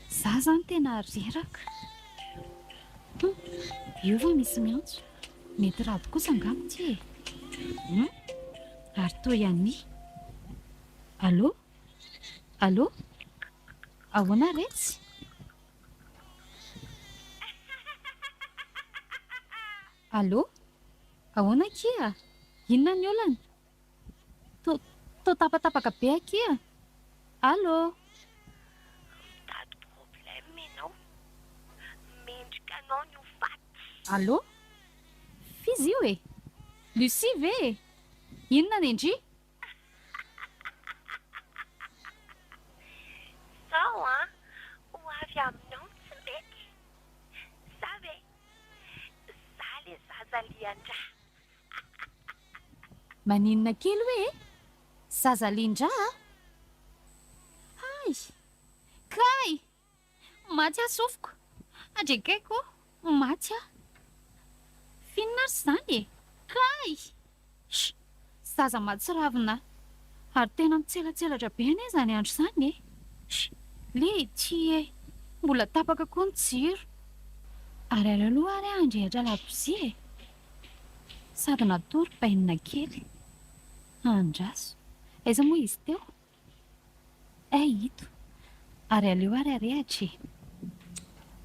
Za zany tena reraka. Humm! Io va misy miantso? Mety rado kosa angamba ity e. Hum? Ary toa i Annie. Allô? Allô? Ahoana retsy? Allô? Ahoana akia? Inona ny olana? Toa toa tapatapaka be akia. Allô? Mitady problème ianao. Mendrika anao ny ho faty. Allô? F'iza io e? Lucie ve e? Inona ny ndry? Zao an, ho avy aminao ny tsy mety. Za ve? Za le zaza lian-drà. Maninona kely hoe e? Zaza lian-drà a! Hay! Kay! Maty aho sofiko! Andrekaiko ô! Maty aho! F'inona ary izany e? Kay! Sh! Zaza mahatsiravina! Ary tena mitselatselatra be anie izany andro izany e! Sh! Lehitia e! Mbola tapaka koa ny jiro! Ary aleo aloha ary aho handrehitra labozia e! Sady natory bainina kely. Andraso. Aiza moa izy teo? Hay ito. Ary aleo ary arehatra e.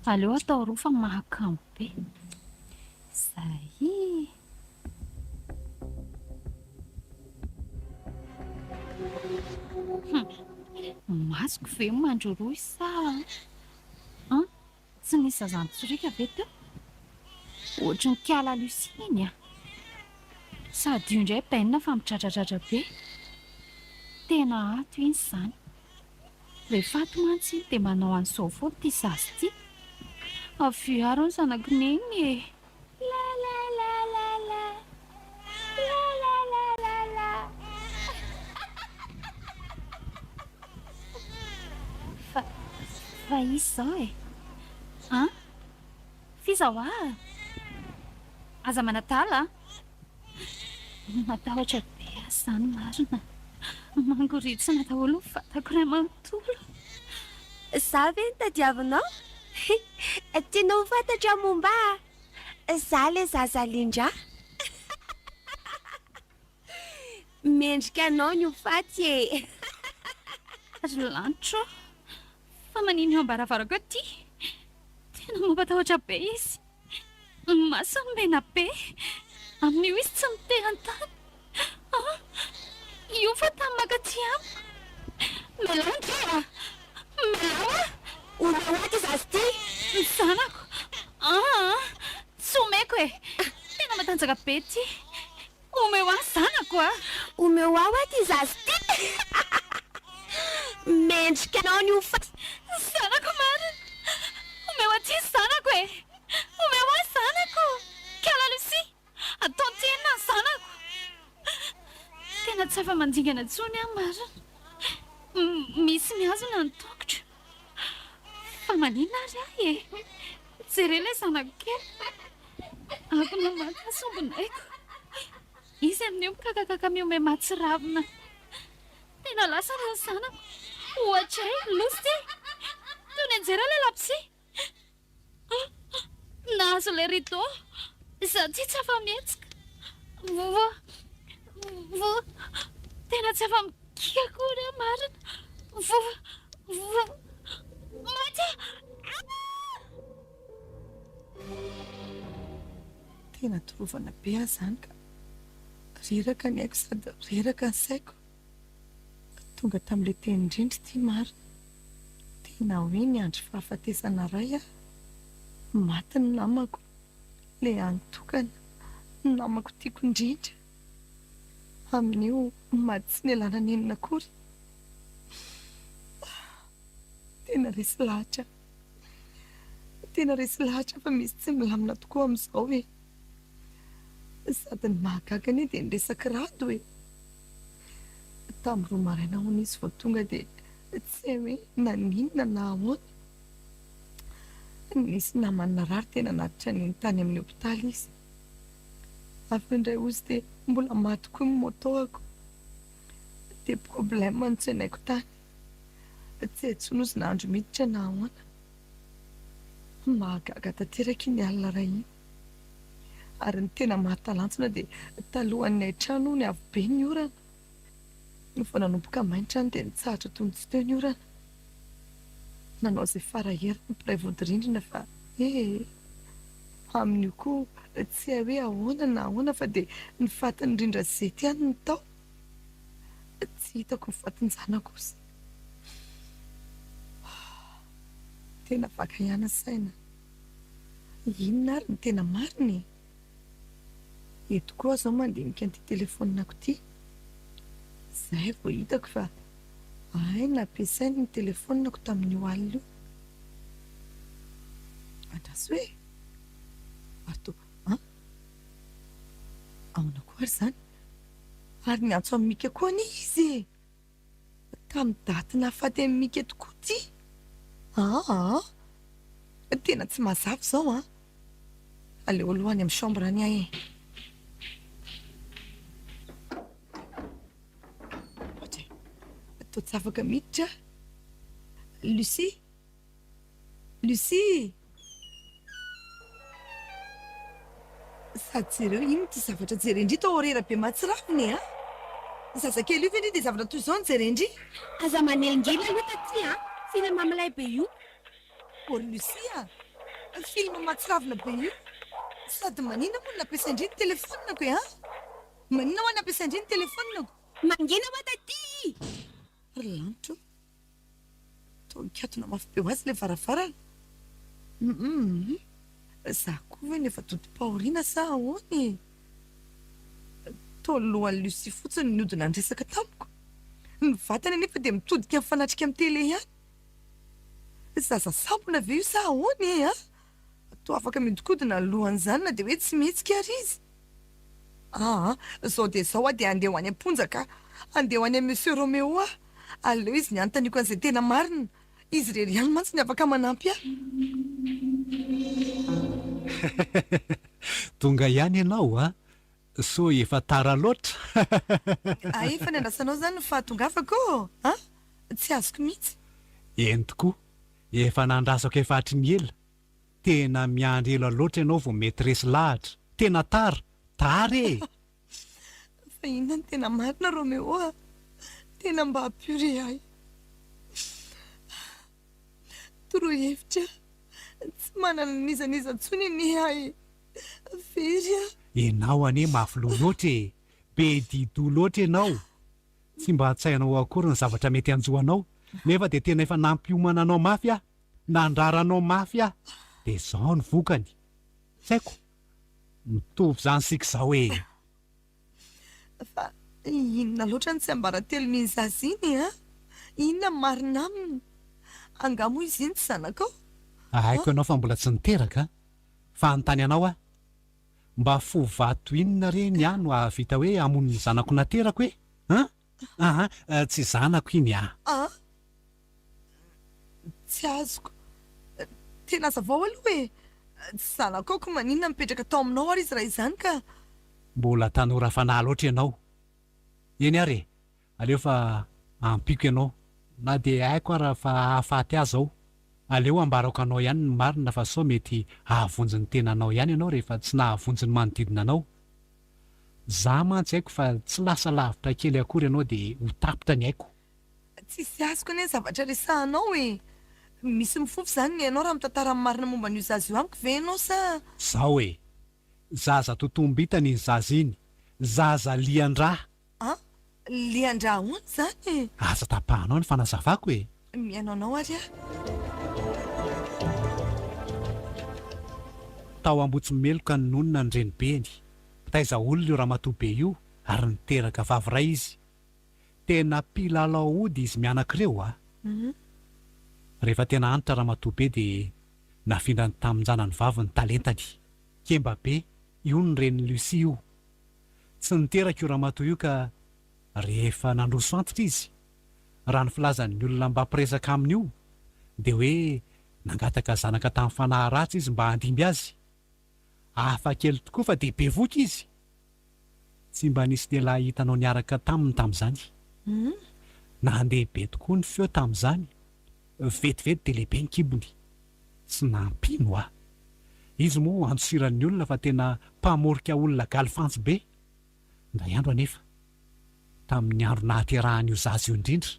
Aleo atao roa fa mahakamo be. Zay. Hum. Masoko ve mandroroy sa an? Tsy nisy zaza nitsoriaka ve teo? Ohatry ny kiala Lucie iny a! Sady io indray bainina fa midradradradra be. Tena ato iny izany. Rehefa ato mantsy iny dia manao an'izao foana ity zaza ity. Avia ary ny zanak'i Neny e! La la la la la La la la la la Fa fa iza izao e? An? F'iza hoa? Aza manadala a! Matahotra be aho izany marina. Mangoritsina daholo ny vatako iray manontolo. Za ve no tadiavinao? Tianao ho fantatra momba ahy? Za le zaza lindra. Mendrika anao ny ho faty e! Ry lanitra ô! Fa manino eo am-baravarako eo ity? Tena mampatahotra be izy. Ny masony mena be. Amin'io izy tsy mitehan-tany. Ah! Io fa tany mankaty amiko. Melao ndry a! Melao a! Omeo ahy ity zaza ity! Ny zanako! Aa! Tsy omeko e! Tena matanjaka be ity. Omeo ahy zanako a! Omeo ahy hoa ity zaza ity! Mendrika anao ny ho faty! Ny zanako marina! Omeo aty ny zanako e! Omeo ahy zanako! Kala Lucie! Ataonty inona ny zanako? Tena tsy afa-mandingana intsony aho marina! Misy mihazona ny tongotro. Fa maninona ary ahy e? Jereo ilay zanako kely. Akona maty ny sombinaiko. Izy amin'io mikakakaka mihomehy mahatsiravina. Tena lasa raha ny zanako. Ohatray, loza ity. Toa nianjera ilay labozia. Nahazo ilay rideau. Izaho ity tsy afa-mihetsika. Voa. Voa. Tena tsy afa-mikiky akory aho marina. Voa. Voa. Maty aho. Tena torovana be aho izany ka. Reraka ny aiko sady reraka ny saiko. Tonga tamin'ilay teny indrindra ity marina. Tena hoe niandry fahafatesana ray aho. Maty ny namako. Ilay hany tokana. Ny namako tiako indrindra. Amin'io maty tsy nialana nenina akory. Tena resy lahatra. Tena resy lahatra fa misy tsy milamina tokoa amin'izao e. Sady ny mahagaga anie dia ny resak'i Rado e! Tamin'ny roa maraina hono izy vao tonga dia tsy hay hoe naninona na ahoana. Nisy namany narary dia nanatitra an'iny tany amin'ny hopitaly izy. Avy eo indray hozy dia mbola maty koa ny moto-ako. Dia problème no tsenaiko tany. Tsy hay intsony hozy na andro miditra na ahoana. Mahagaga tanteraka iny alina iray iny. Ary ny tena mahatalanjona dia talohan'ny hain-trano hono avy be ny orana. Vao nanomboka may ny trano dia nitsahatra toy ny tsy teo ny orana. Nanao izay fara heriny ny mpiray vodirindrina fa ee. Amin'io koa tsy hay hoe ahoana na ahoana fa dia ny fatin'ny rindra-zety ihany no tao. Tsy hitako ny fatin-janako osa. Tena vaka ihany ny saina. Inona ary no tena marina e? Eto koa aho izao mandinika an'ity telefaoninako ity. Izay vao hitako fa hay nampiasainy ny telefaoninako tamin'io alina io. Andraso e! Ary toa, an? Ahoana koa ary izany? Ary niantso an'i Mika koa anie izy e! Tamin'ny daty nahafaty an'i Mika tokoa ity! Aa! Tena tsy mazava izao an! Aleo aloha any amin'ny chambre any aho e! Ohatra e! Toa tsy afaka miditra aho. Lucie! Lucie! Sady jereo inona ity zavatra jeren-dry toa horera be mahatsiravina e a! Zazakely io ve ndry dia zavatra toy izao no jeren-dry? Aza manelingelina aloha taty a! Film milay be io. Ô ry Lucie a! Film mahatsiravina be io. Sady maninona moa no nampiasain-dry ny telefaoniko e a! Maninona hoa nampiasain-dry ny telefaoniko? Mangina hoa taty! Ry lanitra o! Toa nikatona mafy be ho azy ilay varavarana. Humm. Za koa ve no efa dodom-pahoriana sa ahoana e? Toa ny lohan'i Lucie fotsiny no nihodina niresaka tamiko. Ny vatany anefa dia mitodika mifanatrika amin'ny télé ihany. Zaza sampona ve io sa ahoana e a? Toa afaka mihodinkodina ny lohany izany na dia hoe tsy mihetsika ary izy. Aa, izao dia izao aho dia handeha ho any am-ponja ka. Handeha ho any amin'i Monsieur Roméo aho. Aleo izy ny hanontaniako an'izay tena marina. Izy irery ihany mantsy no afaka manampy ahy. Tonga ihany ianao a! Soa efa tara loatra? Hay efa niandrasanao izany ny fahatongavako ô! A! Tsy azoko mihitsy. Eny tokoa, efa nandrasako efa hatry ny ela. Tena miandry ela loatra ianao vao mety resy lahatra. Tena tara! Tara e! Fa inona no tena marina Roméo a! Tena mba ampio re ahy. Toroy hevitra aho. Tsy manana n'iza n'iza intsony anie aho e! Very aho. Ianao anie mafy loha loatra e! Be di-doha loatra ianao. Tsy mba an-tsainao akory ny zavatra mety hanjo anao, nefa dia tena efa nampiomana anao mafy aho, nandrara anao mafy aho, dia izao ny vokany. Tsy haiko. Mitovy izany isika izao e! Fa inona loatra no tsiambaratelon'iny zaza iny e? Inona ny marina aminy? Angaha moa izy iny tsy zanakao? Haiko ianao fa mbola tsy niteraka, fa hanontany anao aho. Mba fo vato inona re ny ahy no hahavita hoe hamono ny zanako naterako e? An? Aa, tsy zanako iny ah. An? Tsy azoko. Tena hazavao aloha e! Tsy zanakao ko maninona mipetraka tao aminao ary izy raha izany ka? Mbola tanora fanahy loatra ianao. Eny ary e! Aleo fa ampiako ianao na dia haiko ara fa hahafaty ahy zao. Aleo ambarako anao ihany ny marina fa sao mety hahavonjy ny tenanao ihany ianao rehefa tsy nahavonjy ny manodidina anao. Za mantsy haiko fa tsy lasa lavitra kely akory ianao dia ho tapitra ny aiko. Tsisy azoko anie ny zavatra resahanao e! Misy mifofo izany ny ainao raha mitantara ny marina momba an'io zaza io amiko ve ianao sa. Zao e! Zaza totombitana iny zaza iny, zaza lian-drà. An! Lian-drà ahoana izany e? Aza tapahanao ny fanazavako e! Mihaino anao ary aho. Tao Ambohitsimeloka no nonina ny renibeny. Mpitaiza olona io ramatoa be io ary niteraka vavy iray izy. Tena mpilalao ody izy mianaka ireo a! Rehefa tena antitra ramatoa be dia nafindrany tamin-janany vavy ny talentany. Kemba be, io ny renin'i Lucie io. Tsy niteraka io ramatoa io ka rehefa nandroso antitra izy, raha ny filazan'ny olona mba mpiresaka aminy io, dia hoe nangataka zanaka tamin'ny fanahy ratsy izy mba handimby azy. Hafa kely tokoa fa dia bevoka izy! Tsy mba nisy lehilahy hitanao niaraka taminy tamin'izany. Nandeha be tokoa ny feo tamin'izany, vetivety dia lehibe ny kibony. Tsy nampino aho. Izy moa andosiran'ny olona fa tena mpamorika olona galifantsy be. Indray andro anefa, tamin'ny andro nahaterahan'io zaza io indrindra,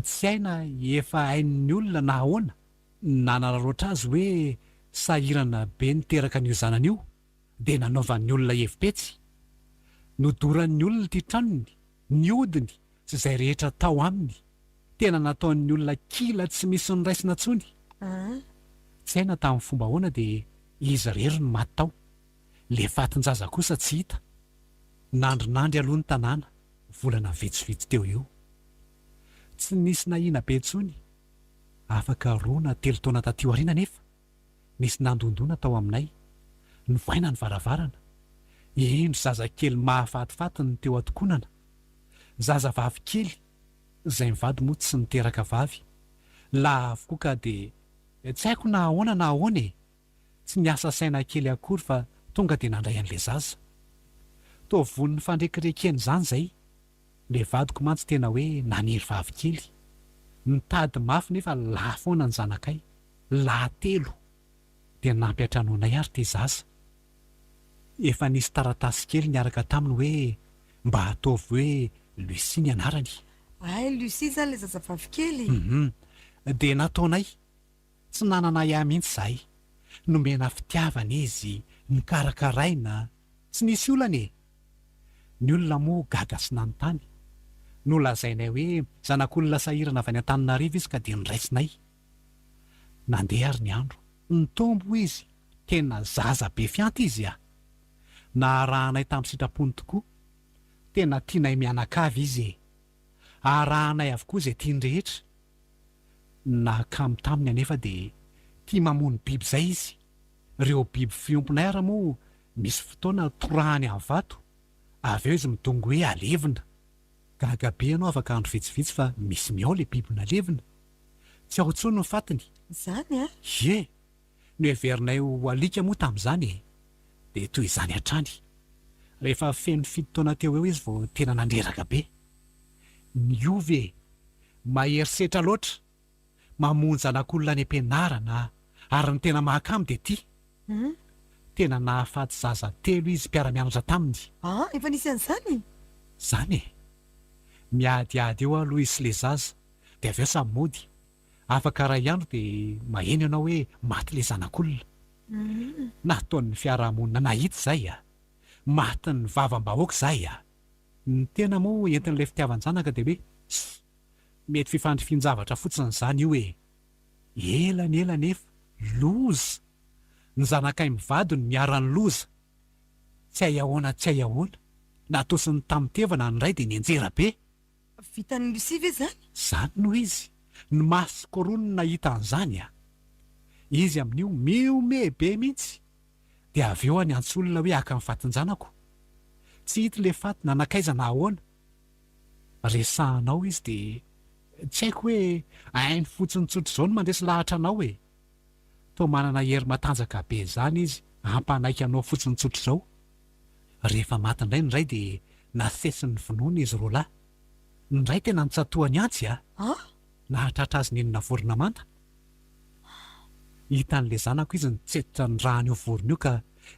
tsy hay na efa hain'ny olona na ahoana, nanararaotra azy hoe sahirana be niteraka an'io zanany io, dia nanaovan'ny olona hevi-petsy. Nodoran'ny olona ity tranony, ny hodiny sy izay rehetra tao aminy. Tena nataon'ny olona kila tsy misy noraisina intsony. Tsy hay na tamin'ny fomba ahoana dia izy irery no maty tao. Le fatin-jaza kosa tsy hita. Nandrinandry aloha ny tanàna, volana vitsivitsy teo eo. Tsy nisy nahiana be intsony. Afaka roa na telo taona taty aoriana anefa, nisy nandondona tao aminay. Novaina ny varavarana. Indro zazakely mahafatifaty ny teo an-tokonana. Zazavavy kely, izay mivady moa tsy niteraka vavy. Lahy avokoa ka dia tsy haiko na ahoana na ahoana e! Tsy niasa saina kely akory fa tonga dia nandray an'ilay zaza. Toa voan'ny fandrekirekena izany izay. Ilay vadiko mantsy tena hoe naniry vavy kely. Nitady mafy nefa lahy foana ny zanakay. Lahy telo. Dia nampiantranoanay ary ity zaza. Efa nisy taratasy kely niaraka taminy hoe mba ataovy hoe Lucie ny anarany. Hay Lucie izany ilay zazavavy kely? Hum. Dia nataonay. Tsy nanana ahiahy mihitsy izahay. Nomena fitiavana izy, nokarakaraina, tsy nisy olana e! Ny olona moa gaga sy nanontany. Nolazainay hoe zanak'olona sahirana avy any Antananarivo izy ka dia noraisinay. Nandeha ary ny andro. Nitombo izy, tena zaza be fianta izy a! Naharahanay tamin'ny sitrapony tokoa. Tena tianay mianakavy izy e! Arahanay avokoa izay tiany rehetra. Ny nahakamo taminy anefa dia tia mamono biby izay izy. Ireo biby fiompinay ara moa misy fotoana torahany amin'ny vato, avy eo izy midongy hoe alevina. Gaga be ianao afaka andro vitsivitsy fa misy miao ilay biby nalevina. Tsy ao intsony ny fatiny. Izany an? Ie! Noheverinay ho alika moa tamin'izany e! Dia toy izany hatrany. Rehefa feno fito taona teo ho eo izy vao tena nandreraka be. Niova e! Mahery setra loatra! Mamono zanak'olona any am-pianarana ary ny tena mahakamo dia ity. Tena nahafaty zaza telo izy mpiara-mianatra taminy. Ah, efa nisy an'izany? Izany e! Miadiady eo aloha izy sy le zaza dia avy eo samy mody. Afaka iray andro dia maheno ianao hoe maty le zanak'olona. Nataon'ny fiarahamonina nahita izay a! Matin'ny vavam-bahoaka izay a! Ny tena moa entin'ilay fitiavan-janaka dia hoe ss! Mety fifandrifian-javatra fotsiny izany io e! Ela ny ela anefa, loza! Ny zanakay mivady no niharan'ny loza! Tsy hay ahoana tsy hay ahoana, natosiny tamin'ny tevana ny ray dia nianjera be! Vitan'i Lucie ve izany? Izany no izy! Ny masoko roa no nahita an'izany a! Izy amin'io mihomehy be mihitsy! Dia avy eo aho niantso olona hoe haka ny fatin-janako. Tsy hita ilay faty na nankaiza na ahoana. Resahanao izy dia tsy haiko hoe hainy fotsiny tsotra izao ny mandresy lahatra anao e! Toa manana hery matanjaka be izany izy hampanaiky anao fotsiny tsotra izao. Rehefa maty indray ny ray dia nasesiny vonoina izy roalahy. Ny ray tena nitsatohany antsy a! Nahatratra azy nenina vorona manta. Hitan'ilay zanako izy nitsetitra ny ràn'io vorona io ka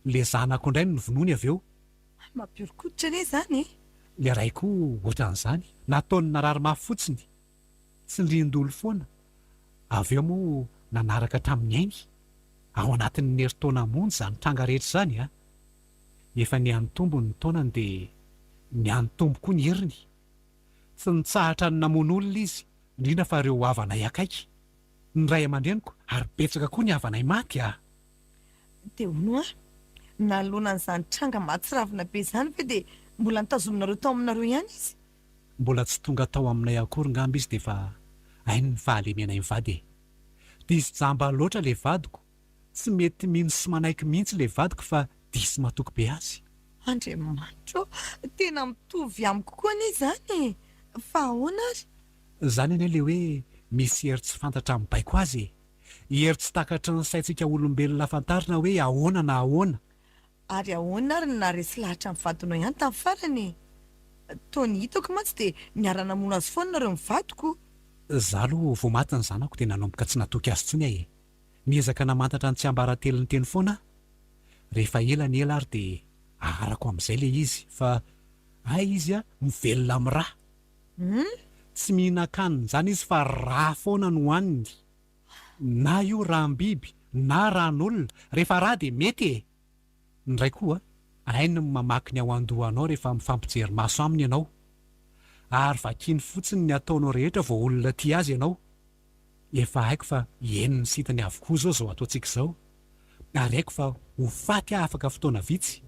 ilay zanako indray no novonoiny avy eo. Mampihoron-koditra anie izany e! Ilay ray koa ohatran'izany. Nataony narary mafy fotsiny. Tsindrian-dolo foana. Avy eo moa nanaraka hatramin'ny ainy. Ao anatin'ny herintaona monja izany tranga rehetra izany a! Efa niha-nitombo ny taonany dia niha-nitombo koa ny heriny. Tsy nitsahatra ny namono olona izy, indrindra fa ireo havanay akaiky. Ny ray aman-dreniko ary betsaka koa ny havanay maty a! Dia hono hoa, nanoloana an'izany tranga mahatsiravina be izany ve dia mbola notazominareo tao aminareo ihany izy? Mbola tsy tonga tao aminay akory ngamba izy dia efa hainy ny fahalemenay mivady e! Diso jamba loatra ilay vadiko, tsy mety mino sy manaiky mihitsy ilay vadiko fa diso matoky be azy. Andriamanitra ô! Tena mitovy amiko koa anie izany e! Fa ahoana ary? Izany anie ilay hoe misy hery tsy fantatra mibaiko azy e! Hery tsy takatry ny saintsika olombelona fantarina hoe ahoana na ahoana. Ary ahoana ary no naharesy lahatra ny vadinao ihany tamin'ny farany e? Toa ny hitako mantsy dia niara-namono azy foana nareo mivady ko! Za aloha vao maty ny zanako dia nanomboka tsy natoky azy intsony aho e! Niezaka namantatra ny tsiambaratelony teny foana aho. Rehefa ela ny ela ary dia aharako amin'izay ilay izy fa hay izy a mivelona amin'ny rà. Tsy mihinan-kanina izany izy fa rà foana no hohaniny. Na io ràm-biby na ràn'olona, rehefa rà dia mety e! Ny ray koa, hainy ny mamaky ny ao an-dohanao rehefa mifampijery maso aminy ianao. Ary vakiany fotsiny ny ataonao rehetra vao olona tia azy ianao. Efa haiko fa henon'ny sitany avokoa izao izao ataontsika izao. Ary haiko fa ho faty aho afaka fotoana vitsy.